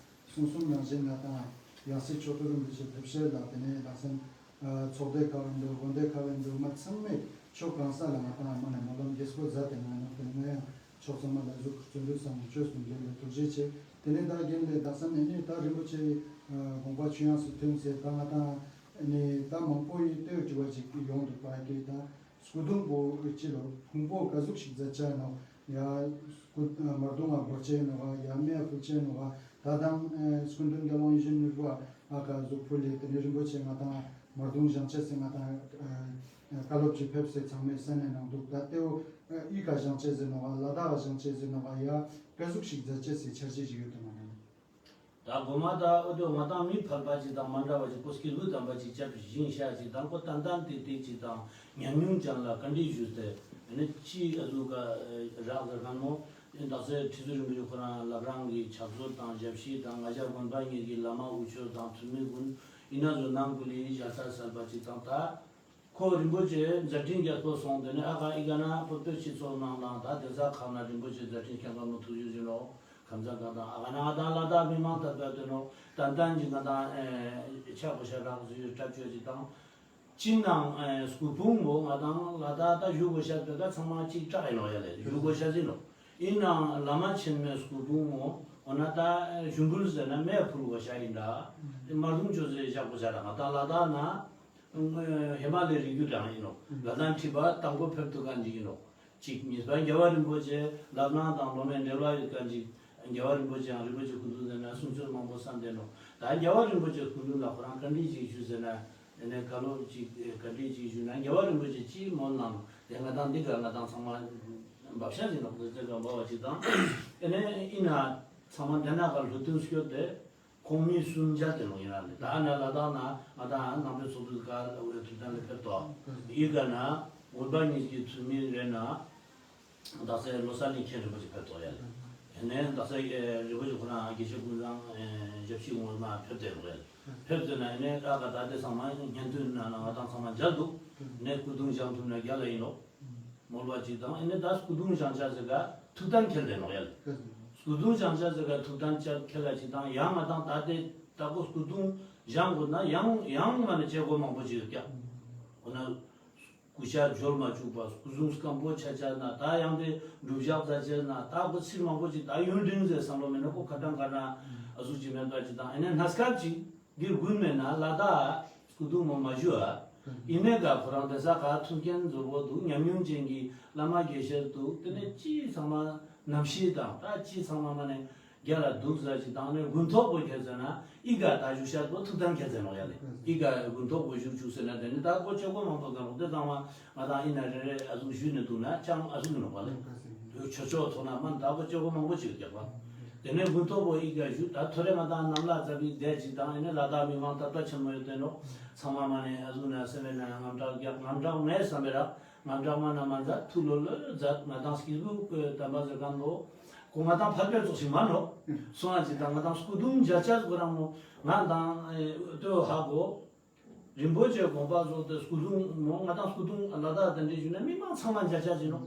གསུང་གསུང་ནང་བཞིན་ང་དང་ཡང་སྲིད་མཆོག་ཏུ་རིན་པོ་ཆེ་ཕེབས་ཤེས་ལ་དེ་ནས་ལག་སེམས་ཚོགས་སྡེ་ཁག་ལ་འདུག་དགོན་སྡེ་ཁག་ལ་འདུག་མ་ཚང་མས་ཕྱོགས་གང་ས་ལ་ང་དང་མ་ནས་སྨོན་ལམ་རྒྱས་པོ་མཛད་དེ་ང་ནོ་དེ་ནས་ང་ཡང་ཕྱོགས་ཚང་མ་ལ་གཟུགས་བརྩོན་འགྲུས་བསམ་བློ་བཅོས་སུ་རྒན་ལས་ཐུགས་རྗེ་ཆེ། དེ་ནས་ད་རྒན་ལས་ལག་སེམས་ཨེ་ནས་ད་རིན་པོ་ཆེ་དགོངས་པ་ཆོས་དབྱིངས་སུ་ཐོན་ཚེ་ད་ང་དང་ནས་ད་མང་པོ་ཡི་ལྟོས་དྲི་བ་ཅིག་ཡོང་འདུག་པ་ཀྱེ་ད། སྐུ་གདུང་པོ་ཅི་ལོ་ཕུང་པོ་ག་ཟུག་ཞིག་མཛད་བྱ་ནོ། ཡ་སྐུ་མར་གདུང་ང་སྒོར་ཆེ་ནོ་ག་ཡ་མེ་ཕུལ་ཆེ་ནོ་ག་ད་དང་སྐུ་མདུན་རྒྱལ་དབང་ཡིད་བཞིན་ནོར་བུ་ཨ་ཀ་གཟུགས་ཕུལ་ལེ་དེ་ནས་རིན་པོ་ཆེ་ང་དང་མར་གདུང་བཞེངས་ཆེ་སེ་ང་དང་བཀའ་སློབ་ཅིག་ཕེབས་སེ་ཚང་མས་གསན་ནས་གནང་འདུག་ད་ལྟེའུ་ཨི་ཀ་བཞེངས་ཆེ་ཟེར་ནོ་ག་ལ་དྭགས་བཞེངས་ཆེ་ཟེར་ནོ་ག་ཡ་ག་ཟུག་ཞིག་མཛད་ཆེ་སེ་འཆར་གཞི་ཞིག་ཡོད་དུ་མ་ནོ། ད་དགོང་མ་ད་ཨོ་དོ་ང་དང་མི་ཕལ་པ་ཅིག་དང་མ་འདྲ་བ་ཅིག་ཁོ་སྐྱེས་བུ་དམ་པ་ཅིག་སྐྱབས་བཞེངས་ཤ་ཅིག་དང་ཁོ་ཏན་ཏན་ཏིག་ཏིག་ཅིག་དང་ཉམས་མྱོང་ཅན་ལ་བཀའ་འདྲི་ཞུས་ཏེ་ཨ་ནི་ཅི་ཨ་ཟུག་ག་རག་ཟེར་ཁན་མོ། དག་ས་ཁྲི་ཟུར་རིན་པོ་ཆེ་ཁོ་རང་ལབ་རང་གི་ཕྱག་སྲོལ་དང་ཞབས་ཕྱི་དང་ང་ཅག་དགོན་པ་གཉིས་ཀྱི་བླ་མ་དབུ་ཆོས་དང་ཐུན་མིན་ཀུན་ཨི་ན་ཟུ་ནང་ཀུ་ལི་ཞལ་ས་གསལ་པ་ཅིག་དང་ད། ཁོ་རིན་པོ་ཆེ་མཛད་འཕྲིན་རྒྱས་པོ་སོང་དེ་ནས་ཨ་ཁ་ཨི་ཀ་ན་བོད་པའི་སྤྱི་ཚོགས་ནང་ལ་ད་དེ་ས་ཁག་ན་རིན་པོ་ཆེ་མཛད་འཕྲིན་ཁྱད་པར་མོ་ཐུགས་རྗེ་ཆེ་ནོ། ཁམས་ཚང་གང་དང་ཨ་ཁ་ན་ཨ་དང་ལ་དྭགས་མི་མང་ད་ལྟ་དེ་ནོ་ཏན་ཏན་གྱི་ང་དང་ཆ་གོ་ཤ་རག་ཟུ་ཡོད་སྐྲ་བཅོས་ཀྱི་དང་། ཅི་ནང་སྐུ་ཕུང་བོ་ང་དང་ལ་དྭགས་ད་བཞུགས་གོ་ཤ་དེ་ག་ཚང་མ་གཅིག་སྐྲག་ཡིན་ནོ་ཡ་ལེ་བཞུགས་གོ་ཤ་ཟིན་ནོ། ཡིན་ནང་བླ་མ་ཆེན་མོའི་སྐུ་ཕུང་བོ་འོ་ན་ད་ཞུ་འབུལ་ཟེར་ན་མེ་ཕུལ་གོ་ཤ་ཡིན་འདྲ། དེ་མར་གདུང་བཅོས་ཟེར་བཞག་གོ་ཤ་ར་ང་དང་ལ་དྭགས་ན། ཧི་མ་ལའི་རི་རྒྱུད་རང་ཡིན་ནོ། ལ་དྭགས་ཁྲི་པ་དང་པོ་ཕེབས་ཐུབ་མཁན་ཅིག་ཡིན་ནོ། གཅིག་གཉིས་པ་རྒྱལ་བ་རིན་པོ་ཆེ་ལབ་ན་དང་སློབ་མའི་འབྲེལ་བ་ཡོད་མཁན་ཅིག་རྒྱལ་བ་རིན་པོ་ཆེའང་རིན་པོ་ཆེ་སྐུ་གདུང་ཟེར་ན་གསུང་ཆོས་མང་པོ་བསམ་བསྡད་ནོ། ད་རྒྱལ་བ་རིན་པོ་ཆེ་སྐུ་གདུང་ལ་ཁོ་རང་བཀའ་འདྲི་ཅིག་ཞུ་ཟེར་ན། དེ་ནས་བཀའ་སློབ་ཅིག་བཀའ་འདྲི་ཅིག་ཞུ་ན་རྒྱལ་བ་རིན་པོ་ཆེ་ཅིག་མོལ་ནང་དེ་ང་དང་འདི་ག་ང་དང་ཚང་མ་འབབ་ཤ་ཟིན་ནོ་ཟེར་ཟེར་ག་འབབ་པ་ཅིག་དང་། དེ་ནས་ཡིན་ན་ཚང་མ་དེ་ན་ག་ལྷོ་སྟོན་སྐྱོད་དེ། ཁོང་མི་གསུམ་བརྒྱ་དེ་ལོ་ཡིན་ར་ནི་ད་ནི་ལ་དྭགས་ན་ང་དང་ནང་པའི་ཚོགས་འདུ་ག་འོས་ཐུབ་ཐང་ལས་ཕེབས་ཏོ། ཡི་ག་ན་དགོན་པ་གཉིས་ཀྱི་ཚུལ་མིན་རེད་ན་དག་ས་ལོ་གསར་ལས་མཁན་རིན་པོ་ཆེ་ཕེབས་ཏོ་ཡ་ལེ། ནས་དག་ས་རིན་པོ་ཆེ་ཁོ་རང་དགེ་བཤེས་ཀུན་བཟང་ཞབས་ཕྱི་ངོ་མ་ཕེབས་ཏེ་ལོ་ཡ་ལེ། ཕེབས་ཏེ་ན་ནས་ཨ་ག་ད་དེ་ཚང་མ་སྙན་ཐོས་ན་ང་དང་ཚང་མ་མཇལ་འདུག་ནས་སྐུ་གདུང་བཞེངས་ཐུབ་ན་རྒྱ་ལ་ཡིན་ནོ། མོལ་བ་ཅིག་དང་ཨེ་ནས་ད་སྐུ་གདུང་བཞེངས་བྱ་ཟེར་ག་ཐུགས་གཏན་འཁེལ་ལེ་ནོག་ཡ་ལེ། སྐུ་གདུང་བཞེངས་བྱ་ཟེར་ག་ཐུགས་གཏན་ཅག་འཁེལ་ལ་ཅིག་དང་ཡང་ང་དང་ད་ལྟའི་ད་ཁོ་སྐུ་གདུང་བཞེངས་དགོས་ན་ཡང་ཡང་མ་ནས་བྱེད་སྒོ་མང་པོ་ཅིག་ཡོད་ཀྱག་འོ་ན་སྐུ་ཤ་འཇོལ་མ་བཅུག་པ་སྐུ་གཟུངས་སྐམ་པོ་ཆ་ཆ་ན་ད་ཡང་དེ་སྒྲུབ་བཞག་ད་བྱས་ན་ད་ཁོ་ཚིག་མང་པོ་ཅིག་ད་ཡུན་རིང་ཟེར་བསམ་བློ་མེད་ན་ཁོ་ཁ་གྲང་ག་ན་ཨ་ཟུག་ཅིག་མེད་པ་ཅིག་དང་ཨེ་ནས་གནས་སྐབས་ཅིག་འདིར་དགུན་མེད་ན་ལ་དྭགས་སྐུ་གདུང་མོ་མ་བཞུ་ཨ། ཡིན་ནའི་ག་ཁོ་རང་དེ་ས་ག་ཐུགས་འགན་འཛོར་བོ་འདུག་ཉམས་མྱོང་ཅན་གྱི་བླ་མ་དགེ་བཤེས་འདུག་དེ་ནས་ཅི་ཚང་མ་རྣམ་ཤེས་དང་ད་ཅི་ཚང་མ་མ་ནས་རྒྱ་ལ་འདུག་ཟ་ཅིག་དང་ནས་དགུན་ཐོག་པོ་ཁྱེར་ཟེར་ན་ཨི་ག་ད་བཞུགས་ཤག་པོ་ཐུགས་གཏན་འཁེལ་ཟེར་ནོག་ཡ་ལེ། ཨི་ག་དགུན་ཐོག་པོ་བཞུགས་བཅུག་ཟེར་ན་དེ་ནི་ད་ཁོ་ཆོས་གོ་མང་པོ་ག་རོགས་དེ་ཚང་མ། ང་དང་ཨི་ན་རེ་རེ་ཨ་ཟུག་ཞུས་ནས་འདུག་ན་ཅང་ཨ་ཟུག་ནོག་པ་ལེ། ཆོས་ཕྱོགས་ཐོག་ན་མ་ད་པོ་སྐྱོ་པོ་མང་པོ་ཅིག་རྒྱག་པ། དེ་ནས་དགུན་ཐོག་པོ་ཨི་ག་ཞུ་ད་ཐོ་རེ་ང་དང་ནམ་ལ་ཙ་པིག་བསྡད་ཅིག་དང་ཨི་ནས་ལ་དྭགས་མི་མང་སྟབས་བདེ་ཆེན་མོ་ཡོད་དེ་ནོ། ཚང་མ་མ་ནས་ཨ་ཟུག་ན་སེམས་པའི་ནང་དངངས་སྐྲག་རྒྱག་དངངས་སྐྲག་མེད་བསམ་པའི་རག་དངངས་སྐྲག་མ་ན་མ་མཛད་ཐུགས་ལོ་ལོ་མཛད་ང་དང་སྐྱེས་བུ་དམ་པ་ཟེར་གང་ལོ། ཁོ་ང་དང་ཕར་པའི་ཚོགས་ཤིག་མ་ནོ། སོང་ང་ཅིག་དང་ང་དང་སྐུ་གདུང་འཇའ་ཆ་སྐུ་རང་མོ་ང་དང་ལྟོས་ཧ་གོ། རིན་པོ་ཆེ་དགོངས་པ་རྫོགས་ཏེ་སྐུ་གདུང་མོ་ང་དང་སྐུ་གདུང་ལ་དྭགས་དེ་འདྲའི་ཞུ་ན་མི་མང་ཚང་མ་འཇའ་ཆ་ཟིན་ནོ།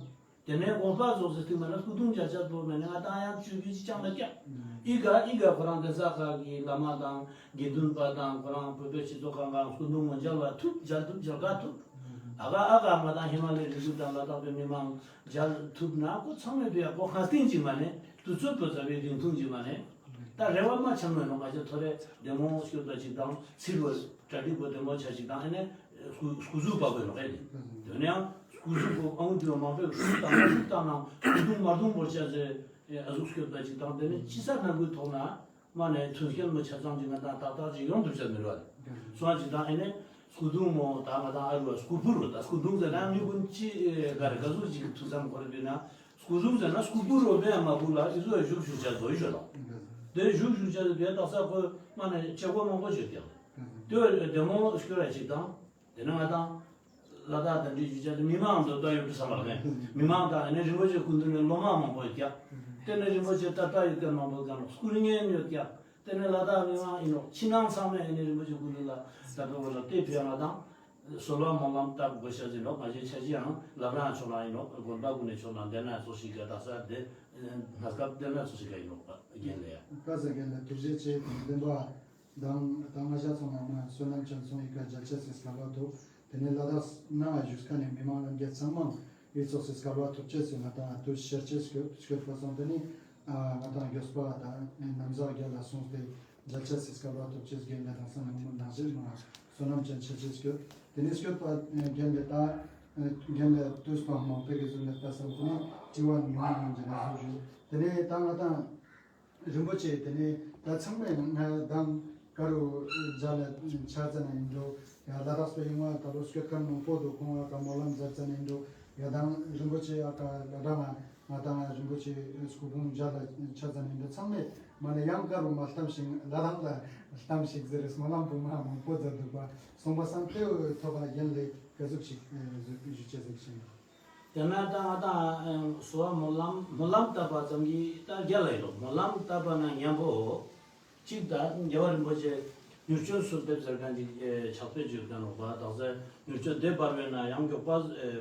དེ་ནས་དགོངས་པ་རྫོགས་ཟེར་དུས་མ་ན་སྐུ་གདུང་འཇའ་ཆ་པོ་མེད་ན་ང་དང་ཡང་བཅུ་བཞི་ཅང་ལ་སྐྱ། ཨི་ག་ཨི་ག་ཁོ་རང་དེ་ས་ཁ་གི་བླ་མ་དང་དགེ་འདུན་པ་དང་ཁོ་རང་བོད་པའི་སྤྱི་ཚོགས་ཁང་ཁང་སྐུ་གདུང་མོ་མཇལ་བ་ཐུབ་མཇལ་ཐུབ་མཇལ་ག་ཐུབ། ད་ག་ཨ་ག་ང་དང་ཧི་མ་ལའི་རི་རྒྱུད་དང་ལ་དྭགས་པའི་མི་མང་མཇལ་ཐུབ་ན་ཁོ་ཚང་མས་བོད་ཡ་ཁོ་ཧ་སྟེང་ཅིག་མ་ནས་དུས་ཚོད་པོ་ཟ་བའི་རིང་ཐུང་ཅིག་མ་ནས་ད་རེ་བ་མ་ཆགས་མེད་ནོ། ང་ཚོ་ཐོ་རེ་བདེ་མོ་སྐྱོད་པ་ཅིག་དང་ཚིར་བ་གྲ་སྒྲིག་པོ་བདེ་མོ་ཆ་ཅིག་དང་ཨ་ནས་སྐུ་སྐུ་གཟུགས་པ་བོ་ནོ་ཨེ་ནི་དོན་ཡང་སྐུ་གཟུགས་པོ་ཨང་དུ་མང་པོས་སྐུ་དང་སྐུ་དང་ནང་སྐུ་གདུང་མ་གདུང་བོར་བྱ་ཟེ་ཨ་གཟུགས་སྐྱོད་པ་ཅིག་དང་དེ་ནས་ཅི་ས་ན་དགོས་ཐོག་ན། མ་ནས་མཐུན་རྐྱེན་མི་ཆ་ཚང་གི་ང་དང་ཏག་ཏག་ཅིག་ཡོང་ཐུབ་ས་མི་རུང་བ། སོང་ཅིག་དང་ཨེ་ནས་སྐུ་གདུང་མོ་ད་ང་དང་ཨ་རུ་བ་སྐུ་ཕུ་རུ་ད་སྐུ་གདུང་ཟེར་ན་མི་ཀུན་ཅི་ག་རེ་ག་ཟུག་ཅིག་ཐུགས་བསམ་འཁོར་བའི་ན་སྐུ་གཟུགས་ཟེར་ན་སྐུ་ཕུ་རུ་མེད་མ་ཕུ་ལ་ཨི་ཟུ་བཞུགས་བཞུགས་བྱ་དགོས་ཤོ་ལ། དེ་བཞུགས་བཞུགས་བྱ་དེ་བས་ཏག་ས་ཁོ་མ་ནས་བྱེད་སྒོ་མང་པོ་བྱེད་ཀྱང་། དེ་བས་བདེ་མོ་སྐྱོ་ར་ཅིག་དང་། དེ་ནས་ང་དང་། ལ་དྭགས་དང་འབྲེལ་ཞུ་བྱས་ཏེ་མི་མང་དུ་བཏང་ཡོད་དུ་བསམ་པ་ལ་ངས་མི་མང་དང་ཨ་ནི་རིན་པོ་ཆེ་སྐུ་མདུན་ནས་སློབ་མ་མང་པོ་ཡོད་ཀྱག་དེ་ནས་རིན་པོ་ཆེ་ད་ལྟ་ཡོད་མཁན་མང་པོ་གང་སྐུ་བརྙན་ཡོད་ཀྱག་དེ་ནས་ལ་དྭགས་མི་མང་ཡིན་ནོ་ཕྱི་ནང་ཚང་མས་ཨ་ནི་རིན་པོ་ཆེ་སྐུ་མདུན་ལ་ད་ལྟ་བོ་ལ་བལྟས་ཕེབས་ང་དང་གསོལ་བ་སྨོན་ལམ་བཏབ་དགོས་ཤ་ཟིན་ནོ། ང་ཞེ་ཆ་ཅི་ཡང་ལབ་རང་ཆོག་ལ་ཡིན་ནོ། དགོན་པ་ཀུན་ནས་ཆོག་ལ་འདན་ན་ཚོ་ཞིག་ག་ད་ས་དེ་ནས་སྐབས་འདན་ན་ཚོ་ཞིག་ག་ཡིན་ནོ། རྒན་ལས་ཡ། ཀ་ས་རྒན་ལས་ཐུགས་རྗེ་ཆེ། དེ་ནས་བདེན་པ། དང་ད་ང་ཤ་ཚང་མ་མ་བསོད་ནམས་ཅན་ཚོང་ཡི་ཀ་མཇལ་ཆེ་སི་སྐལ་བ་ཐོབ། དེ་ནས་ལ་དྭགས་ནང་བཞུགས་མཁན་ནས་མི་མང་རྣམས་ཀྱི་ཚང་མ་ཡི་ཚོགས་སི་སྐལ་བ་ཐོབ་ཆེ་སི་ང་དང་དུ་ཤར་ཆེ་སྐྱོད་སྐྱོད་པ་སོང་། དེ་ནས་ང་དང་མགྱོགས་པ་དང་ནམ་བཟའ་རྒྱ་ལ་སོང་སྟེ་མཇལ་ཆེ་སི་སྐལ་བ་ཐོབ་ཆེ་སི་རྒན་ལས་དང་ས་ནང་མི་ནང་བཞིན་མ་བསོད་ནམས་ཅན་ཆེ་ཆེ་སྐྱོད། དེ་ནས་སྐྱོད་པ་རྒན་ལས་ད་རྒན་ལས་དུས་སྟོན་མང་པོ་གི་བཟོ་ནས་ལྟ་སོང་། དེ་ནས་དྲི་བ་ནི་མང་མང་ཅན་ལ་བཟོ་བཞིན་དེ་ནས་ད་ང་དང་རིན་པོ་ཆེ་དེ་ནས་ད་ཚང་མས་ང་དང་ཀ་རུ་མཇལ་ལ་ཆ་ཙ་ན་ཡིན་འགྲོ། ཡ་ལ་དྭགས་སུ་ཡོང་བ་ད་ལོ་སྐྱོད་མཁན་མང་པོ་འདུག་ཁོང་བ་ཀ་སྨོན་ལམ་མཛད་ཙ་ན་ཡིན་འགྲོ། ཡ་དང་རིན་པོ་ཆེ་ཨ་ཀ་ལ་དྭགས་ང་ང་དང་རིན་པོ་ཆེ་སྐུ་ཕུང་མཇལ་ལ་ཆ་ཙ་ན་ཡིན་འགྲོ། ཚང་མས་མ་ནས་ཡང་ཀ་རུ་མ་ལྟམ་ཞིག་ལ་དྭགས་ལ་ལྟམ་ཞིག་ཟེར་སྨོན་ལམ་བུ་མ་མང་པོ་མཛད་འདུག་པ་སོང་པ་སང་དེའུ་ཐོག་ལ་རྒན་ལས་ག་ཟུག་ཞིག་ཞུ་ཆེ་ཟིག་ཞིག་དེ་ན་ད་ང་དང་གསོལ་བ་སྨོན་ལམ་སྨོན་ལམ་བཏབ་པ་ཙམ་གྱིས་ད་རྒྱ་ལ་ཡིན་ནོ། སྨོན་ལམ་བཏབ་པ་ན་མཉམ་པོ་གཅིག་ད་རྒྱལ་བ་རིན་པོ་ཆེ་མྱུར་མགྱོགས་གསོལ་འདེབས་ཟེར་མཁན་གྱི་ཕྱག་དཔེ་བརྗོད་མཁན་ནོ་བ། དག་ས་མྱུར་མགྱོགས་འདི་བར་བས་ན་ཡང་མགྱོགས་པ་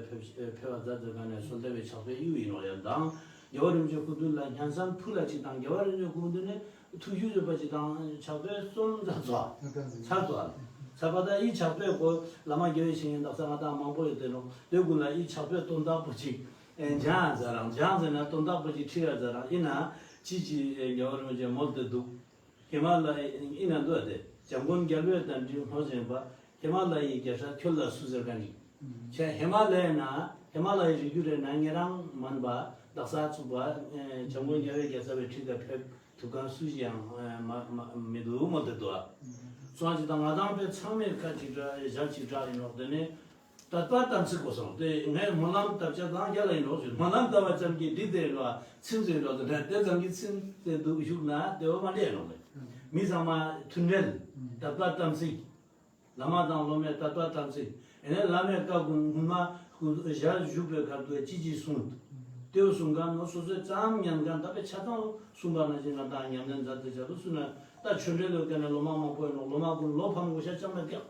ཕེབས་ཕེབས་པ་མཛད་ཟེར་མཁན་ནས་གསོལ་འདེབས་པའི་ཕྱག་དཔེ་ཡིའུ་ཡིན་ནོ། ཡང་དང་རྒྱལ་བ་རིན་པོ་ཆེ་སྐུ་མདུན་ལ་སྙན་སེང་ཕུལ་ལ་གཅིག་དང་རྒྱལ་བ་རིན་པོ་ཆེ་སྐུ་མདུན་ནས་ཐུགས་རྒྱུས་ཡོད་པ་ཅིག་དང་ཕྱག་དཔེ་གསུམ་ཙམ་ཚོགས་ཚར་ཚོགས་ཚར་པ་ད་ཡི་ཕྱག་དཔེ་གོ་བླ་མ་དགེ་བའི་བཤེས་གཉེན་དག་ས་ང་དང་མང་པོ་ཡོད་དེ་ནོ། དེ་ཀུན་ལ་ཡི་ཕྱག་དཔེ་དོན་དག་པོ་ཅིག་ཨེ་འཇང་ཟེར་རང་འཇང་ཟེར་ན་དོན་དག་པོ་ཅིག་ཁྲིད་ཡ་ཟེར་རང་ཡིན་ན་ཅི་ཅི་ཨེ་རྒྱལ་བ་རིན་པོ་ཆེ་མོལ་དེ་འདུག་ཧི་མ་ལ་ཡི་ཡིན་ན་འདུག་སྟེ་འཇམ་མགོན་རྒྱལ་བས་དང་འདྲི་སྔོ་བཞིན་པ། ཧི་མ་ལ་ཡི་རྒྱལ་སྲས་ཁྱོད་ལ་སུ་ཟེར་ག་ནི། ཁྱེད་ཧི་མ་ལ་ཡི་ན་ཧི་མ་ལ་ཡི་རི་རྒྱུད་རེ་ན་ཉེ་རང་མན་པ་དག་ས་ཚུགས་པ་ཨེ་འཇམ་མགོན་རྒྱལ་བའི་རྒྱལ་ཚབ་པའི་ཁྲི་ཀ་ཕེབས། ཐུབ་གང་སུ་ཞིག་ཡང་མ་མ་མི་འདུག་མོ་དེ་འདུག་ཨ། སོང་ཅི་དང་ང་དང་པའི་ཚང་མའི་ཁ་ཅིག་འདྲ་ཞག་ཅིག་འདྲ་ཡིན་ནོག་དེ་ནས་དད་པ་དམ་ཚིག་གོ་སོང་དེ་ངས་སྨོན་ལམ་བཏབ་ཆ་དང་རྒྱ་ལ་ཡིན་ནོག་ཞུ་སྨོན་ལམ་བཏབ་པ་ཙམ་གྱིས་འགྲིག་དེ་ཡིན་ནོག་ཨ། ཚིམ་ཚིམ་ཡིན་ནོག་དེ་འདྲ་དེ་ཙམ་གྱིས་ཚིམ་དེ་འདུག་བཞུགས་ན་དེ་བ་མ་འདྲེས་ནོག་ལེ། མི་ཚང་མ་མཐུན་འབྲེལ་དད་པ་དམ་ཚིག་བླ་མ་དང་སློབ་མའི་དད་པ་དམ་ཚིག་ཨེ་ནས་བླ་མའི་བཀའ་ཀུན་སྔོན་མ་ཞལ་བཞུགས་པའི་ཁར་དུ་ཅི་ཅི་གསུངས། དེའུ་གསུང་ག་ནོ་སོ་སོའི་ཙམ་ཉན་ག་ད་པའི་ཆ་ཚང་གསུང་པ་ན་ཅི་ང་དང་ཉམས་ལེན་མཛད་དེ་བྱ་དུ་སུ་ན་ད་ཆོས་འབྲེལ་ལོ་ཀ་ནས་སློབ་མ་མང་པོ་ཡིན་ནོ། སློབ་མ་ཀུན་ལོ་ཕམ་དགོས་ཤ་ཅང་མེད་ཀྱང་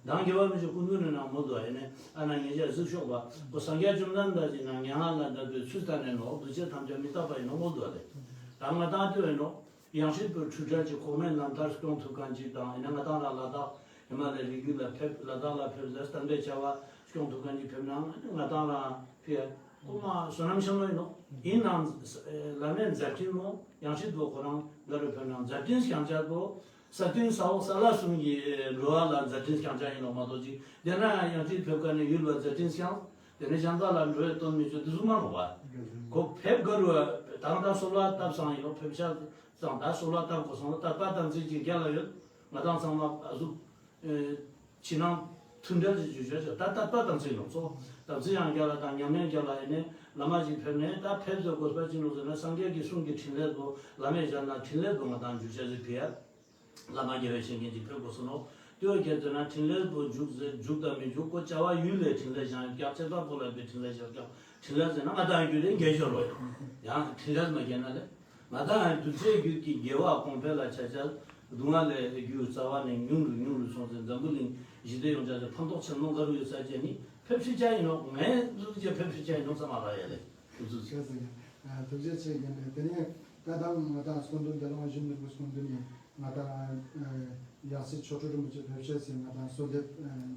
དང་རྒྱལ་བ་མི་ཆོས་སྐུ་མདུན་ནས་ནང་མོ་དུ་ཨེ་ནས་ཨ་ན་ངེད་ཅག་གཟིགས་ཤོག་པ་ཁོ་སངས་རྒྱས་བཅོམ་ལྡན་འདས་ཀྱི་ནང་མྱ་ངན་ལས་འདས་པའི་ཚུལ་ལྟར་ནས་ནོ་འདུ་བྱེད་ཐམས་ཅད་མི་རྟག་པ་ཡིན་ནོ་མོ་དུ་ཨ་ལེ། ད་ང་དང་དུ་ཡིན་ནོ། ཡང་སྲིད་དུ་འཁྲུལ་བྲལ་གྱི་གོང་མའི་རྣམ་ཐར་སྐྱོང་ཐུབ་མཁན་ཅིག་དང་ཡིན་ན་ང་དང་རང་ལ་དྭགས་ཧི་མ་ལའི་རི་རྒྱུད་ལ་ཕེབས་ལ་དྭགས་ལ་ཕེབས་ཟེར་བསྟན་པའི་བྱ་བ་སྐྱོང་ཐུབ་མཁན་ཅིག་ཕེབས་ན་ང་དང་རང་ཕི་ཡ་ཁོ་མ་བསོད་ནམས་ཆེན་མོ་ཡིན་ནོ། ཡིན་ནའང་བླ་མའི་མཛད་འཕྲིན་མོ་ཡང་སྲིད་དུ་ཁོ་རང་ག་རུ་ཕེབས་ན་མཛད་འཕྲིན་བསྐྱངས་བྱ་དོ། ས་སྟེང་ས་འོག་ས་ལ་གསུམ་གྱི་འགྲོ་བ་ལ་མཛད་འཕྲིན་བསྐྱངས་བྱ་ཡིན་ནོ་མ་གཏོགས་ཅིག་དེ་ན་ཡང་སྲིད་ཕེབས་མཁན་ནི་ཡུལ་ལ་མཛད་འཕྲིན་བསྐྱངས། དེ་ནས་གཞན་དག་ལ་འགྲོ་བའི་དོན་མི་བྱེད་དུ་གཟུགས་མ་ནོར་བ། ཁོ་ཕེབས་དགའ་རུ་ད་ལྟ་གསོལ་བ་བཏབ་སང་ཡོད་ཕེབས་ཤག་སང་ད་གསོལ་བ་བཏབ་དགོས་སོང་ལ་དད་པ་དམ་ཚིག་ཅིག་རྒྱ་ལ་ཡོད། ང་དང་ཚང་མ་གཟུགས་ཕྱི་ནང་མཐུན་འབྲེལ་གྱི་ཇུས་ཆོད་ད་དད་པ་དམ་ཚིག་ནོར་ཚོ་དམ་ཚིག་ཡང་རྒྱ་ལ་དང་ཉམས་ལེན་རྒྱ་ལ་ཡིན་ནས་བླ་མ་ཞིག་ཕེབས་ནས་ད་ཕེབས་ཟེར་དགོས་པ་ཅི་ནོར་ཟེར་ན་སངས་རྒྱས་ཀྱི་གསུང་གི་ཕྲིན་ལས་དུ་བླ་མས་སྦྱར་ན་ཕྲིན་ལས་དུ་ང་དང་ཇུས་ཆོད་ཟིག་ཕེ་ཡ། བླ་མ་དགེ་བའི་བཤེས་གཉེན་གྱིས་ཕེབས་དགོས་སོ་ནོ། ལྟོས་ཁྱེད་ཚོས་ན་ཕྲིན་ལས་པོ་འཇུག་ཟེར་འཇུག་དང་མི་འཇུག་ཁོ་བྱ་བ་ཡུལ་ལས་ཕྲིན་ལས་བཞག་ཀྱང་ཁྱེད་ཚོ་པོ་ལ་པའི་ཕྲིན་ལས་བཞག་ཀྱང་ཕྲིན་ལས་ཟེར་ན་ང་དང་རྒྱུད་ལས་འགལ་ཤོར་བ་ཡོད། ཡང་ཕྲིན་ལས་མ་རྒྱལ་ན་ལས་ང་དང་གདུལ་བྱའི་རྒྱུད་ཀྱི་དགེ་བ་གོང་འཕེལ་ལ་ཆ་ཆ་སྡུག་བསྔལ་ལས་རྒྱུ་རྩ་བ་ནས་ཉུང་རུ་ཉུང་རུ་སོང་ཚེ་འཛམ་བུ་གླིང་ཞི་བདེ་ཡོང་ཆ་ཚེ་ཕན་ཐོགས་ཆེན་མོ་འགའ་རུ་ཡོད་ས་བཅས་ནི་ཕེབས་ཤི་ཆ་ཡིན་ནོ། ངས་ལུགས་ཀྱི་ཕེབས་ཤི་ཆ་ཡིན་ནོ་ཚང་མ་ལ་ཡ་ལས་ཐུགས་རྗེ་ཆེ། ཐུགས་རྗེ་ཆེ་ཡིན་ཐུགས་རྗེ་ཆེ་ཡིན་ནས་དེ་ནས་ད་དང་ང་དང་སྐུ་མདུན་རྒྱལ་དབང་བཞི་ནོར་བུ་སྐུ་མདུན་ནས་ང་དང་ཡང་སྲིད་ཆོ་འཕྲུལ་རིན་པོ་ཆེ་ཕེབས་ཤེས་སུ་ང་དང་གསོལ་འདེབས་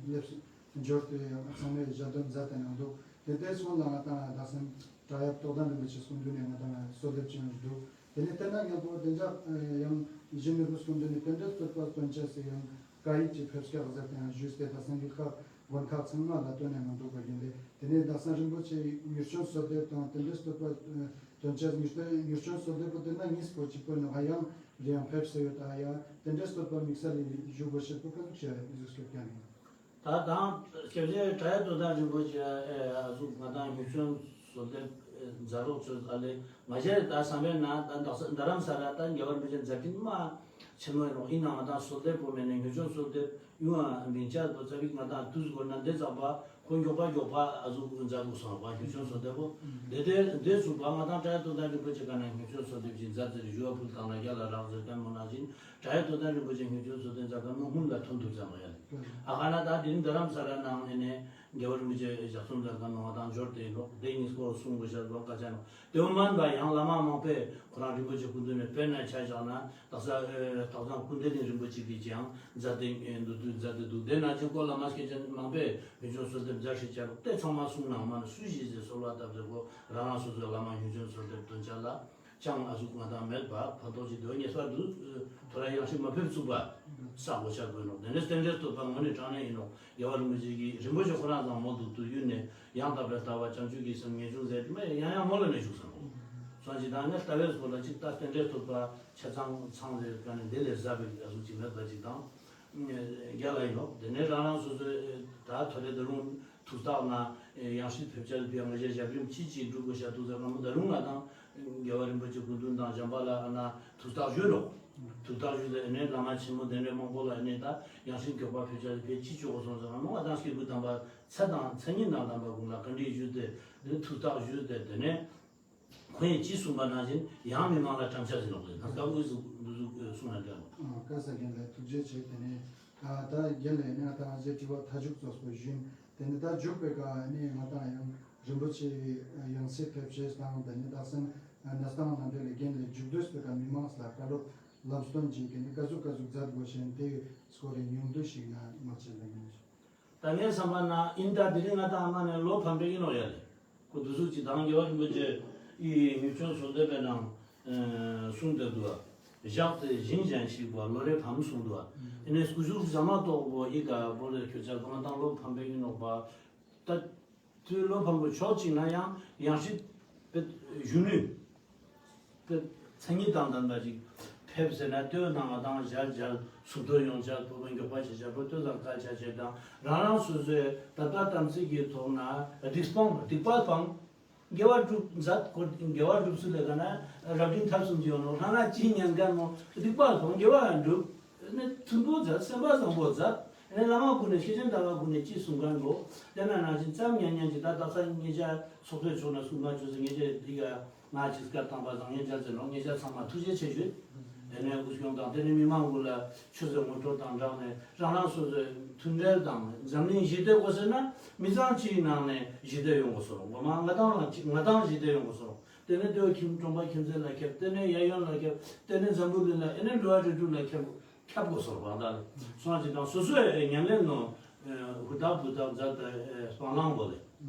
སླེབས་སོང་། འབྱོར་ཏེ་ཡང་ཚང་མས་ཞལ་འདོན་མཛད་དེ་གནང་འདུག་དེ་དེ་སོང་ལ་ང་དང་བདག་སེམས་བྲག་གཡབ་རྟོགས་ལྡན་རིན་པོ་ཆེ་སྐུ་མདུན་ནས་ང་དང་གསོལ་འདེབས་ཅིག་ཡང་འདུག་དེ་ནས་དེ་ན་མཉམ་པོ་བདེ་འཇགས་ཡང་ཡིད་བཞིན་ནོར་བུ་སྐུ་མདུན་ནས་རྟེན་འབྲེལ་བསྟོད་པ་སྟོན་ཆས་སུ་ཡང་བཀའ་ཡིག་ཅིག་ཕེབས་སྐྱག་ཟེར་དེ་ཡང་ཞུས་ཏེ་ད་སེང་གེ་ཁ་དགོན་ཁག་ཚང་མ་ལ་སྟོན་ནས་གནང་འདུག་པ་ཡིན་ཏེ། དེ་ནས་བདག་སེང་རིན་པོ་ཆེ་མྱུར་བྱོན་གསོལ་འདེབས་དང་རྟེན་འབྲེལ་བསྟོད་པ་སྟོན་ཆས་མྱུར་བྱོན་མྱུར་བྱོན་གསོལ་འདེབས་པོ་དེ་ན་གཉིས་པོ་གཅིག་པོ་ནོ་ཧ་ཡང་རེ་ཡང་ཕེབས་སོ་ཡོད། ད་ཡ་རྟེན་འབྲེལ་བསྟོད་པ་དམིགས་བསལ་ལས་བཞུགས་པ་ཞིག་པོ་ཀ་ཟུག་བྱས་བཞུགས་སྐྱོད་ཀྱང་ཡིན། ད་དང་སྐྱབས་རྗེ་བྲག་གཡབ་རྟོགས་ལྡན་རིན་པོ་ཆེ་ཨ་ཟུག་ང་དང་མྱུར་བྱོན་གསོལ་འདེབས་མཛད་རོགས་ཚོས་ཨ་ལེ་ང་ཞེས་ད་བསམ་པའི་ན་ད་འདག་ས་རྡ་རམ་ས་ལ་ད་རྒྱལ་བ་རིན་པོ་ཆེ་མཛད་འཕྲིན་མ་ཆེན་མོ་ཡིན་ནོ་ཡིན་ན་ང་དང་གསོལ་འདེབས་པོ་མེད་ནས་མྱུར་བྱོན་གསོལ་འདེབས་ཡུང་ཨ་མིང་ཆ་དོ་ཙ་པིག་ང་དང་དུས་སྒོ་ན་འདི་ཙམ་པ་ཁོ་མགྱོགས་པ་མགྱོགས་པ་ཨ་ཟུག་མཛད་འདུག་སོང་བ་མྱུར་བྱོན་གསོལ་འདེབས་པོ་འདི་དེ་འདི་ཚུགས་པ་ང་དང་བྲག་གཡབ་རྟོགས་ལྡན་རིན་པོ་ཆེ་ག་ན་མྱུར་བྱོན་གསོལ་འདེབས་ཀྱི་མཛད་ཟེར་ཞུ་བ་ཕུལ་དང་ལ་རྒྱ་ལ་རག་ཟེར་ལྟད་མོ་ནང་བཞིན། བྲག་གཡབ་རྟོགས་ལྡན་རིན་པོ་ཆེ་མྱུར་བྱོན་གསོལ་འདེབས་མཛད་པ་མི་སྔོན་ལ་ཐོན་འདུག་ཙམ་ཡ་ལེ། ཨ་ཁ་ན་ད་དེ་རིང་རྡ་རམ་ས་ལ་ནང་ཨེ་ནས་རྒྱལ་བ་རིན་པོ་ཆེ་ཞབས་གསུམ་ལ་ག་ནང་དང་འབྱོར་ཏེ་ཡིན་ནོ་དེ་གཉིས་སྐོར་གསུང་དགོས་ཤར་ལོ་ཀ་ཆ་ནོ་དེ་འོ་མན་པ་ཡང་བླ་མ་མང་པོས་ཁོ་རང་རིན་པོ་ཆེ་སྐུ་མདུན་ནས་དཔེར་ན་ཆ་བཞག་ན་དག་ས་ཨེ་དག་ས་ཀུན་བདེ་གླིང་རིན་པོ་ཆེ་གིས་ཀྱང་མཛད་དེ་འདུག་དུས་མཛད་དེ་འདུག་དེ་ནང་བཞིན་ཀོ་བླ་མ་སྐྱེས་ཆེན་མང་པོས་མྱུར་བྱོན་གསོལ་འདེབས་མཛད་ཧྲིལ་བྱ་རོགས་དེ་ཚང་མ་གསུང་ནང་མ་ནས་སུ་ཞིག་ཟེར་གསོལ་བ་བཏབ་ཟེར་གོ་རང་རང་སོ་སོའི་བླ་མ་མྱུར་བྱོན་གསོལ་འདེབས་འདོན་ཆ་ལ། ཅང་ཨ་ཟུག་ང་དང་མེད་པ་ཕན་ཐོགས་ཀྱི་དོན་ངེས་པར་དུ་ཐོ་ར་ཡང་ཞིག་མ་ཕེབས་ཚུགས་པ་བསགས་དགོས་ཤར་དགོས་ནོ། དེ་ནས་རྟེན་འབྲེལ་བསྟོད་པ་དངོས་གནས་དྲང་གནས་ཡིན་ནོ། རྒྱལ་བ་རིན་པོ་ཆེ་གིས་རིན་པོ་ཆེ་ཁོ་རང་ཚང་མོ་འདུག་ཏུ་ཡུལ་ནས་ཡང་དག་པའི་ལྟ་བ་བྱང་ཆུབ་ཀྱི་སེམས་ངེས་འབྱུང་ཟེར་དུ་མེད་ཡང་ཡང་མོ་ལ་ནས་བཞུགས་སོང་། སོང་ཅི་དང་ནས་ལྟ་བའི་སྐོར་ལ་ཅིག་ལྟ་རྟེན་འབྲེལ་བསྟོད་པ་ཆ་ཚང་ཚང་ཟེར་ག་ནས་འདི་ལས་ཟབ་པའི་ཨ་ཟུག་ཅིག་མེད་པ་ཅིག་དང་། རྒྱ་ལ་ཡིན་ནོ། དེ་ནས་རང་རང་སོ་སོའི་ད་ཐོ་རེ་ད་རུང་ཐུགས་ཐག་ན་ཡང་སྲིད་ཕེབས་ཆ་ལ་ཕེབས་ང་ཞའི་ཞབས་རིམ་ཅི་ཅིག་འགྲུབ་དགོས་ཤ་འདུག་ཟེར་ང་མོ་ད་རུང་ང་དང་རྒྱལ་བ་རིན་པོ་ཆེ་སྐུ་མདུན་དང་བྱམས་པ་ལ་ཨ་ན་ཐུགས་ཐག་ཞུས་ནོ། ཐུགས་ཐག་ཞུས་ཏེ་ཨ་ནེ་བླ་མ་ཆེན་མོ་དེ་འདྲའི་མང་པོ་ལ་ཨ་ནེ་ད་ཡང་སྲིད་མགྱོགས་པ་ཕེབས་ཆ་ལ་ཕེབས་ཅི་ཆོག་གོ་སོང་ཟེར་ང་མོ་ང་དང་སྐྱེས་བུ་དམ་པ་ཚེ་དང་མཚན་ཉིད་དང་ལྡན་པ་ཀུན་ལ་བཀའ་འདྲི་ཞུས་ཏེ་དེ་ཐུགས་ཐག་ཞུས་ཏེ་དེ་ནས། ཁོང་གིས་ཅི་གསུངས་པ་ནང་བཞིན་ཡང་མི་མང་ལ་དམ་བཅའ་ཟིན་ནོ་ཟེར་ན་སྐབས་དངོས་སུ་འདུ་འཛུགས་གསུངས་ན་འདྲ་མོ། ཨ་བཀའ་སྩལ་མཁན་ལ་ཐུགས་རྗེ་ཆེ། དེ་ནས་ད་རྒན་ལགས་ནས་ང་དང་ཨ་ཅེ་དྲི་བ་མཐའ་མཇུག་ཚོགས་པ་བཞིན་དེ་ནས་ད་མཇུག་པའི་ཀ་ནས་ང་དང་ཡང་རིན་པོ་ཆེ་ཡང་སྲིད་ཕེབས་ཆེད་དང་དེ་ནས་དག་སེམས་གནས་སྟངས་རྣམ་པའི་ལས་འགན་ལས་མཇུག་བསྡུས་པའི་ཀ་མི་མང་ལ་བཀའ་སློབ་ལམ་སྟོན་གྱིས་དེ་ནས་ཀ་ཟུག་ཀ་ཟུག་མཛད་དགོས་ཤེས་དེ་སྐོར་རེ་ཉུང་བསྡུས་ཤིག་ན་མ་བྱེད་ལ་ཡིན། ད་ངས་བསམ་པ་ན་ཨིན་ད་དེ་རིང་ང་དང་ཨ་མ་ནས་ལོ་ཕམ་པའི་ཨིན་ནོག་ཡ་ལེ། ཁོ་དུ་སུག་ཅིག་དང་རྒྱལ་བ་རིན་པོ་ཆེ་ཨི་མྱུར་བྱོན་གསོལ་འདེབས་པའི་ནང་གསུངས་ཏེ་འདུག་བ། བཞག་སྟེ་ཞིང་གཞན་ཞིག་པ་ལོ་རེ་ཕམ་གསུངས་འདུག་བ། ཨེ་ནས་སྐུ་གཟུགས་ཟ་མ་ཏོག་པོ་ཨི་ག་བོ་ལེ་ཁྱོད་ཅག་ང་དང་ལོ་ཕམ་པའི་ཨིན་ནོག་པ། ད་དུས་ལོ་ཕམ་པོ་ཕྱོགས་གཅིག་ན་ཡང་ཡང་སྲིད་པའི་གཞོན་ནུ། དེ་མཚན་ཉིད་དང་ལྡན་པ་ཅིག་ཕེབས་ཟེར་ན་ལྟོས་ན་ང་དང་ཞལ་མཇལ་གཟུགས་ཐོག་ཡོང་ཆ་བོད་པའི་མགྱོགས་པ་ཆེ་ཆ་པོ་ལྟོས་དང་སྐད་ཆ་བྱེད་དང་རང་རང་སོ་སོའི་ད་ལྟ་དམ་ཚིག་གི་ཐོག་ན་སྡིག་སྤང་སྡིག་པ་སྤང་དགེ་བ་སྒྲུབ་མཛད་དགོས་དགེ་བ་སྒྲུབ་ཚུལ་ལས་ཀ་ན་རབ་འབྲིང་ཐབས་གསུམ་གྱི་ཡོང་ནོ་ལྷ་ན་ཅི་ཉན་ག་མོ་སྡིག་པ་སྤང་དགེ་བ་སྒྲུབ། ནི་མཐུན་པོ་མཛད་སེམས་པ་བཟང་པོ་མཛད། ནི་བླ་མ་ཀུན་ནས་ཤེས་ཅན་དམ་པ་ཀུན་ནས་ཅི་གསུང་གང་གོ། དེ་ན་ནང་བཞིན་ཙམ་ཉན་ཉན་གྱི་ད་དག་ས་ངེད་ཅག་ཚོགས་པའི་ཕྱོགས་ན་གསུང་མ་བཅུ་ཟིན་ངེད་ཅག་འདི་ག་ང་ཅིག་སྐད་བཏང་པ་བཟང་ངན་ཅག་ཟེར་ནོ་ངེད་ཅག་ཚང་མ་ཐུགས་རྗེ་ཆེ་ཞུ། དེ་ནས་འུ་སྐྱོང་དང་དེ་ནས་མི་མང་ཀུན་ལ་ཆུ་ཚོད་ངོ་སྤྲོད་དང་སྦྲགས་ནས་རང་རང་སོ་སོའི་མཐུན་འབྲེལ་དང་འཛམ་གླིང་ཞི་བདེ་དགོས་ཟེར་ན་མི་ཚང་གཅིག་ནང་ནས་ཞི་བདེ་ཡོང་དགོས་སོ་ངོ་མ་ང་དང་ལ་ང་དང་ཞི་བདེ་ཡོང་དགོས་སོ། དེ་ནས་སྟོད་ཁྱིམ་གྲོང་པ་ཁྱིམ་མཚེས་ལ་ཁྱབ། དེ་ནས་གཡས་གཡོན་ལ་ཁྱབ། དེ་ནས་འཛམ་བུ་གླིང་ལ་ཨེ་ནས་འགྲོ་བ་རིགས་དྲུག་ལ་ཁྱབ་ཁྱབ་དགོས་སོ་བང་དང་སོང་ཅི་དང་སོ་སོའི་ཉམས་ལེན་ནོ། ཧུར་ཐག་ཧུར་ཐག་མཛད་དེ་སྤང་བླང་དགོས་ལེ།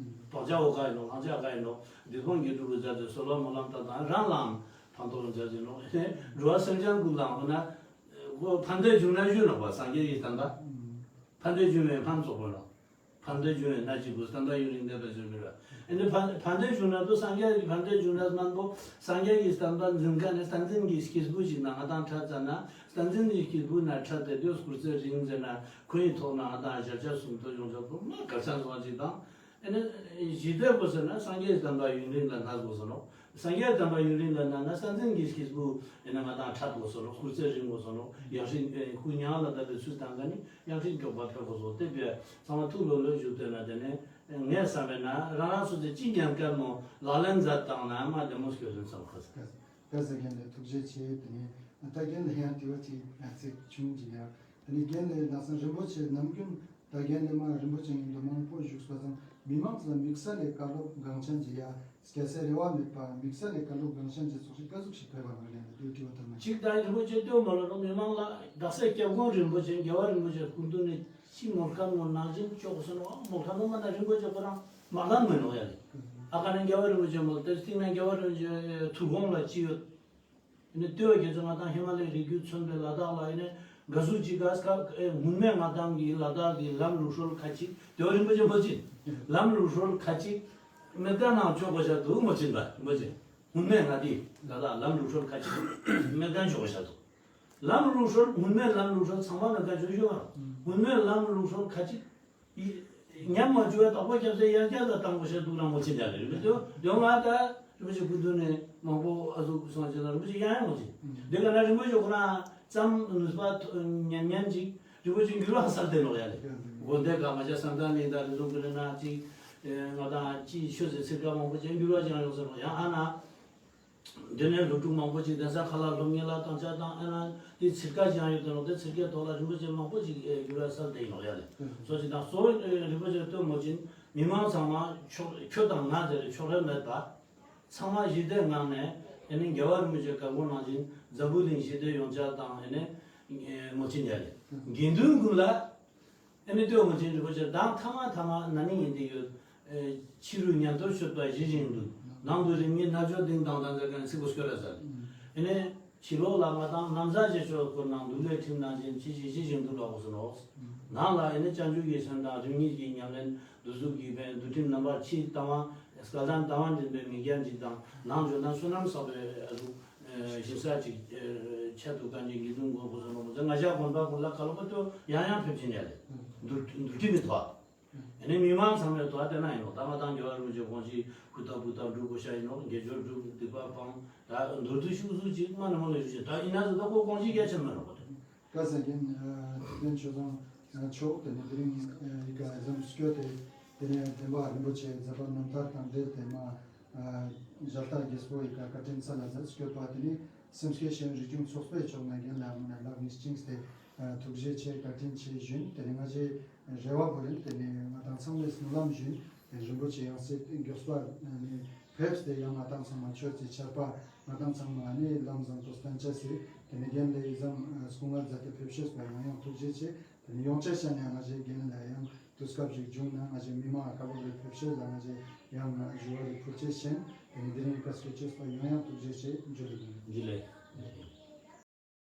དོག་ཅག་འོ་ག་ཡིན་ནོ་ལྷང་ཅག་ག་ཡིན་ནོ། སྡིག་སྤོང་དགེ་སྒྲུབ་ལ་མཛད་དེ་གསོལ་བ་སྨོན་ལམ་བཏབ་དང་རང་ལའང་ཕན་ཐོགས་མཛད་ཅི་ནོ། འགྲོ་བ་སེམས་ཅན་ཀུན་ལའང་འོ་ན། ཕན་བདེ་འབྱུང་ན་ཞུ་ནོ་བ་སངས་རྒྱས་ཀྱི་བསྟན་པ། ཕན་བདེ་འབྱུང་བའི་ཕན་ཚོགས་པ་ནོ། ཕན་བདེ་འབྱུང་བའི་སྣ་གཅིག་པུ་བསྟན་པ་ཡུན་རིང་གནས་པར་འགྱུར་མི་ར། ཨ་ནི་ཕན་ཕན་བདེ་འབྱུང་ན་དུ་སངས་རྒྱས་ཀྱི་ཕན་བདེ་འབྱུང་ན་སྨན་པོ་སངས་རྒྱས་ཀྱི་བསྟན་པ་འཛིན་མཁན་ནི་བསྟན་འཛིན་གྱི་སྐྱེས་བུ་ཞིག་ན་ང་དང་ཕྲད་ཙ་ན་བསྟན་འཛིན་གྱི་སྐྱེས་བུ་ན་ཕྲད་དེ་དུས་སྐུ་ཚེ་རིང་ཟེར་ན་ཁོ་ཡི་ཐོག་ན་ང་དང་ཞབས་ཆ་གསུམ་དུ་ཡོང་ཆོག་པོ་མ་གར་ཆ་སོང་ཅིག་དང་། ཨ་ནི་ཞི་བདེ་པོ་ཟེར་ན་སངས་རྒྱས་ཀྱི་བསྟན་པ་ཡུན་རིང་ལ་གནས་དགོས་སོ་ནོ། སངས་རྒྱས་བསྟན་པ་ཡུན་རིང་ལ་གནས་ན་བསྟན་འཛིན་གྱི་སྐྱེས་བུ་ཨེ་ན་ང་དང་ཕྲད་དགོས་སོ་ནོ། སྐུ་ཚེ་རིང་དགོས་སོ་ནོ། ཡང་སྲིད་སྐུ་མྱ་ངན་ལས་འདས་པའི་ཚུལ་དང་ག་ནི། ཡང་སྲིད་མགྱོགས་པ་ཕེབས་དགོས་སོ་དེ་བས་ཚང་མ་ཐུགས་ལོ་ལོ་བཞུགས་བསྡད་ན་དེ་ནས་ངས་བསམ་པས་ན་རང་རང་སོ་སོས་ཅི་ཉན་སྐད་མོ་ལག་ལེན་མཛད་བཏང་ན་མ་བདེ་མོ་སྐྱོ་ཟིན་བསམ་ཁ་ཟེར། བཀའ་ཟེར་མཁན་ལ་ཐུགས་རྗེ་ཆེ། དེ་ནས་ད་རྒན་ལ་ཡང་དྲི་བ་ཅིག་ཚིག་ཆུང་ཅིག་ཡང་དེ་ནས་རྒན་ལ་ལགས་སོ་རིན་པོ་ཆེ་ནམ་རྒྱུན་ད་རྒན་ལ་མ་རིན་པོ་ཆེ་ཡིན་དུ་མང་པོ་བཞུགས་པ་ཙང་མི་མང་ཚོ་ལ་དམིགས་བསལ་ལས་བཀའ་སློབ་འགངས་ཆེན་ཅིག་ཡ། སྐྱ་སེར་རེ་བ་མེད་པ་དམིགས་བསལ་ལས་བཀའ་སློབ་འགངས་ཆེན་གྱི་ཚོགས་ཞིག་ཀ་ཟུག་ཞིག་ཕེབས་པ་ནང་ལས་འདུག་དྲི་བ་དང་མ་གཅིག་དང་རིན་པོ་ཆེ་ལྟོས་མ་ལོ་རོ་མི་མང་ལ་དག་ས་སྐྱབས་མགོན་རིན་པོ་ཆེ་རྒྱལ་བ་རིན་པོ་ཆེ་སྐུ་མདུན་ནས་ ཅི་མོལ་ཁ་ངོ་ནང་བཞིན་ཅོག་སོང་ནོ། མོལ་ཁ་ནོ་མ་ན་རིན་པོ་ཆེ་ཁོ་རང་མ་གང་མེད་ནོ་ཡ་ལེ། ཨ་ཀ་ནས་རྒྱལ་བ་རིན་པོ་ཆེ་མོལ་ཏེ་སྟེང་ན་རྒྱལ་བ་རིན་པོ་ཆེ་ཐུགས་དགོངས་ལ་ཅི་ཡོད། ནི་ལྟོས་ཀྱི་ཚེ་ང་དང་ཧི་མ་ལའི་རི་རྒྱུད་མཚོན་པའི་ལ་དྭགས་ལ་ཡིན་ནི་དགའ་བསུ་ཅི་དགའ་སྐབས་སྔོན་མེད་ང་དང་གི་ལ་དྭགས་ཀྱི་ལམ་ལུགས་སྲོལ་ཁ་ཅིག་ལྡེའུ་རིན་པོ་ཆེ་མོལ་ཅི། ལམ་ལུགས་སྲོལ་ཁ་ཅིག་མེད་ཀ་ནང་ཅོག་གོ་ཤ་འདུག་མོལ་ཅི་འདྲ་མོལ་ཅི། སྔོན་མེད་ང་དེ་ལ་དྭགས་ལམ་ལུགས་སྲོལ་ཁ་ཅིག་མེད་ཀ་ཅོག་གོ་ཤ་འདུག་ལམ་ལུགས་སྲོལ་སྔོན་མེད་ལམ་ལུགས་སྲོལ་ཚང་མ་ལ་ཀ་ཅོ་ཡོད་མ་རེད། སྔོན་མེད་ལམ་ལུགས་སྲོལ་ཁ་ཅིག་ཉམས་མ་བཅུག་པའི་དོགས་པ་སྐྱབས་སའི་ཡར་རྒྱས་ལ་བཏང་དགོས་ཤེས་འདུག་རང་མོ་ཆེ་འདྲ་རེད་མི་འདུག་དོན་ང་ད་རིན་པོ་ཆེ་སྐུ་མདུན་ནས་མང་པོ་ཨ་ཟུག་སོང་ཅེ་ན་རིན་པོ་ཆེ་ཡང་ཡང་མོ་ཆེ་འདི་ག་ན་རིན་པོ་ཆེ་ཁོ་ན་ཙམ་ནུས་པ་ཉམས་ཉམས་ཅིག་རིན་པོ་ཆེ་འགྱུར་བ་གསར་དེ་ལོག་ཡ་རེད། དགོན་སྡེ་ག་མ་ཆ་བསམ་གཏན་གླིང་དང་རི་ཟུང་གི་རེད་ན་ཅིག་ང་དང་ཅིག་ཤོད་ཟེར་ཚིག་ཀ་མང་པོ་ཅིག་འགྱུར་བ་ཅང་ཡོང་ཟེར་ལོག་ཡང་ཨ་ན། དེ་ནས་སློབ་ཕྲུག་མང་པོ་ཅིག་གདན་ས་ཁག་ལ་སློབ་གཉེར་ལ་བཏང་ཆ་དང་ཨ་ན་དེ་ཚིར་ཀ་ཅིག་ཡང་ཡོད་དེ་ནོ་དེ་ཚིར་ཀའི་ཐོག་ལ་རིན་པོ་ཆེ་མང་པོ་ཅིག་ཨེ་འགྱུར་བ་གསར་དེ་ཡིན་ནོ་ཡ་ལེ། སོ་ཅིག་དང་གཙོ་བོ་ཨེ་རིན་པོ་ཆེ་སྟོན་མོ་ཅིན་མི་མང་ཚང་མ་ཕྱོགས་ཁྱོད་དང་ང་ཟེར་ཕྱོགས་རིས་མེད་པ། ཚང་མ་ཞི་བདེ་ངང་ནས་ཨེ་ནི་རྒྱལ་བ་རིན་པོ་ཆེ་བཀའ་དགོངས་ནང་བཞིན་འཛམ་བུ་གླིང་ཞི་བདེ་ཡོང་ཆ་དང་ཨེ་ནི་མོ་ཅིན་ཡ་ལེ། དགེ་འདུན་ཀུན་ལ། ཨ་ནི་ལྟོས་ངོ་ཅན་རིན་པོ་ཆེ་མདང་ཐ་མ་ཐ་མ་ན་ནིང་ཡིན་དེ་ཡོད། ཕྱི་རུ་ཉན་ཐོས་སྤྱོད་པ་ཞི་ཞིང་དུལ། ནང་དུ་རིམ་གཉིས་རྣལ་འབྱོར་གདེང་དང་ལྡན་ཟེར་མཁན་ཚིག་པོ་སྐྱོར་ར་ཟེར། ཨ་ནི་ཕྱི་ལོགས་ལ་ང་དང་ན་བཟའ་བཞེས་ཕྱོགས་ཁོ་ནང་འདུག་ལས་ཁྲིམས་ནང་བཞིན་ཅི་ཞིག་ཞི་ཞིང་དུལ་ལོག་གོ་སོ་ནོ། ནང་ལ་ཨ་ནི་བྱང་ཆུབ་ཀྱི་སེམས་དང་རིམ་གཉིས་ཀྱི་ཉམས་ལེན་འདུ་འཛོམས་ཀྱི་ཕན་འདུལ་ཁྲིམས་རྣམ་པར་ཕྱི་ལྟ་བ་སྐལ་ལྡན་ལྟ་བ་འདྲེན་པའི་མིག་རྒྱན་ཅིག་དང་ནང་འཇོན་ཐང་བསོད་ནམས་བསགས་པའི་ཨ་ཟུག་ཞིང་ས་ཅིག་ཆེད་དུ་བཀའ་འགྱུར་དགེ་འདུན་མགོན་པོ་ཚོ་ནོ་མོ་ཚོ་ང་ཞག་དགོན་པ་ཀུན་ལ་ཁ་ལོ་པ་ཏོ་ཡང་ཡང་ཕེབས་ཀྱིན་ཡ་ལེ། འདུལ་འདུལ་ཁྲིམས་མི་ཐོག་ཨ་ནི་མི་མང་ཚང་མས་དོ་བལྟས་ན་ཡིན་ནོ་ད་ང་དང་རྒྱལ་བ་རིན་པོ་ཆེ་དགོངས་གཞི་ཧུར་ཐག་འབུར་ཐག་སྒྲུབ་དགོས་ཤ་ཡིན་ནོ་དགེ་སྦྱོར་སྒྲུབ་སྡིག་པ་སྤང་ད་མདོར་བསྡུས་ཤུགས་གསུམ་ཅིག་མ་ནི་མ་ལ་ཞུ་ཞེས་ད་ཡིན་ན་ཚོ་ད་ཁོ་དགོངས་གཞི་གལ་ཆེན་མ་ནོ་གོ་ཏེ། བཀའ་སྩལ་མཁན་དེ་ཆོས་བཟང་མཆོག་དེ་ནས་དེ་རིང་ཡི་ག་འཛོམས་སྐྱོད་དེ་དེ་ནས་བདེན་པ་རིན་པོ་ཆེ་མཛད་པ་རྣམ་ཐར་དང་འབྲེལ་ཏེ་མ། ཞལ་ལྟ་རྒྱས་པོ་ཡི་ག་བཀའ་དྲིན་ས་ལ་མཛད་སྐྱོད་པ་དེ་ནི་སེམས་བསྐྱེད་ཤེས་ཡོན་རིག་གཞུང་ཚོགས་པའི་ཕྱོགས་ནས་རྒན་ལགས་ངོས་ནས་ལག་གཉིས་བཅིངས་ཏེ་ཐུགས་རྗེ་ཆེ་བཀའ་དྲིན་ཆེ་ཞུས། དེ་ནི་ང་ཚོའི་རེ་བ་བོ་རིན་དེ་ནི་ང་དང་ཚང་མས་སྨོན་ལམ་ཞུས། དེ་རིན་པོ་ཆེ་ཡང་སྲིད་མགྱོགས་པར་ནི་ཕེབས་ཏེ་ཡང་ང་དང་ཚང་མ་ཆོས་ཀྱི་ཆར་པ་ང་དང་ཚང་མ་ནི་ལམ་བཟང་དུ་བསྟན་ཅེས་སི་དེ་ནི་རྒན་ལས་ཡི་ཙམ་སྐུ་ངལ་མཛད་དེ་ཕེབས་ཤེས་པ་ཡང་ཡང་ཐུགས་རྗེ་ཆེ། དེ་ནི་ཡོང་ཆ་ཤ་ནས་ང་ཚོའི་རྒན་ལ་ཡང་དུས་སྐབས་ཤིག་བྱུང་ན་ང་ཚོའི་མི་མང་ལ་དཀའ་བ་རེ་ཕེབས་ཤེས་ལ་ང་ཚོས་ཡང་ཞུ་བ་རེ་ཕུལ་ཆེས་ཤེས། དེ་ནི་དེ་རིང་ཡི་ག་སྐད་ཆ་སོགས་ཡང་ཡང་ཐུགས་རྗེ་ཆེ། འཇུ་ལེ། འཇུ་ལེ།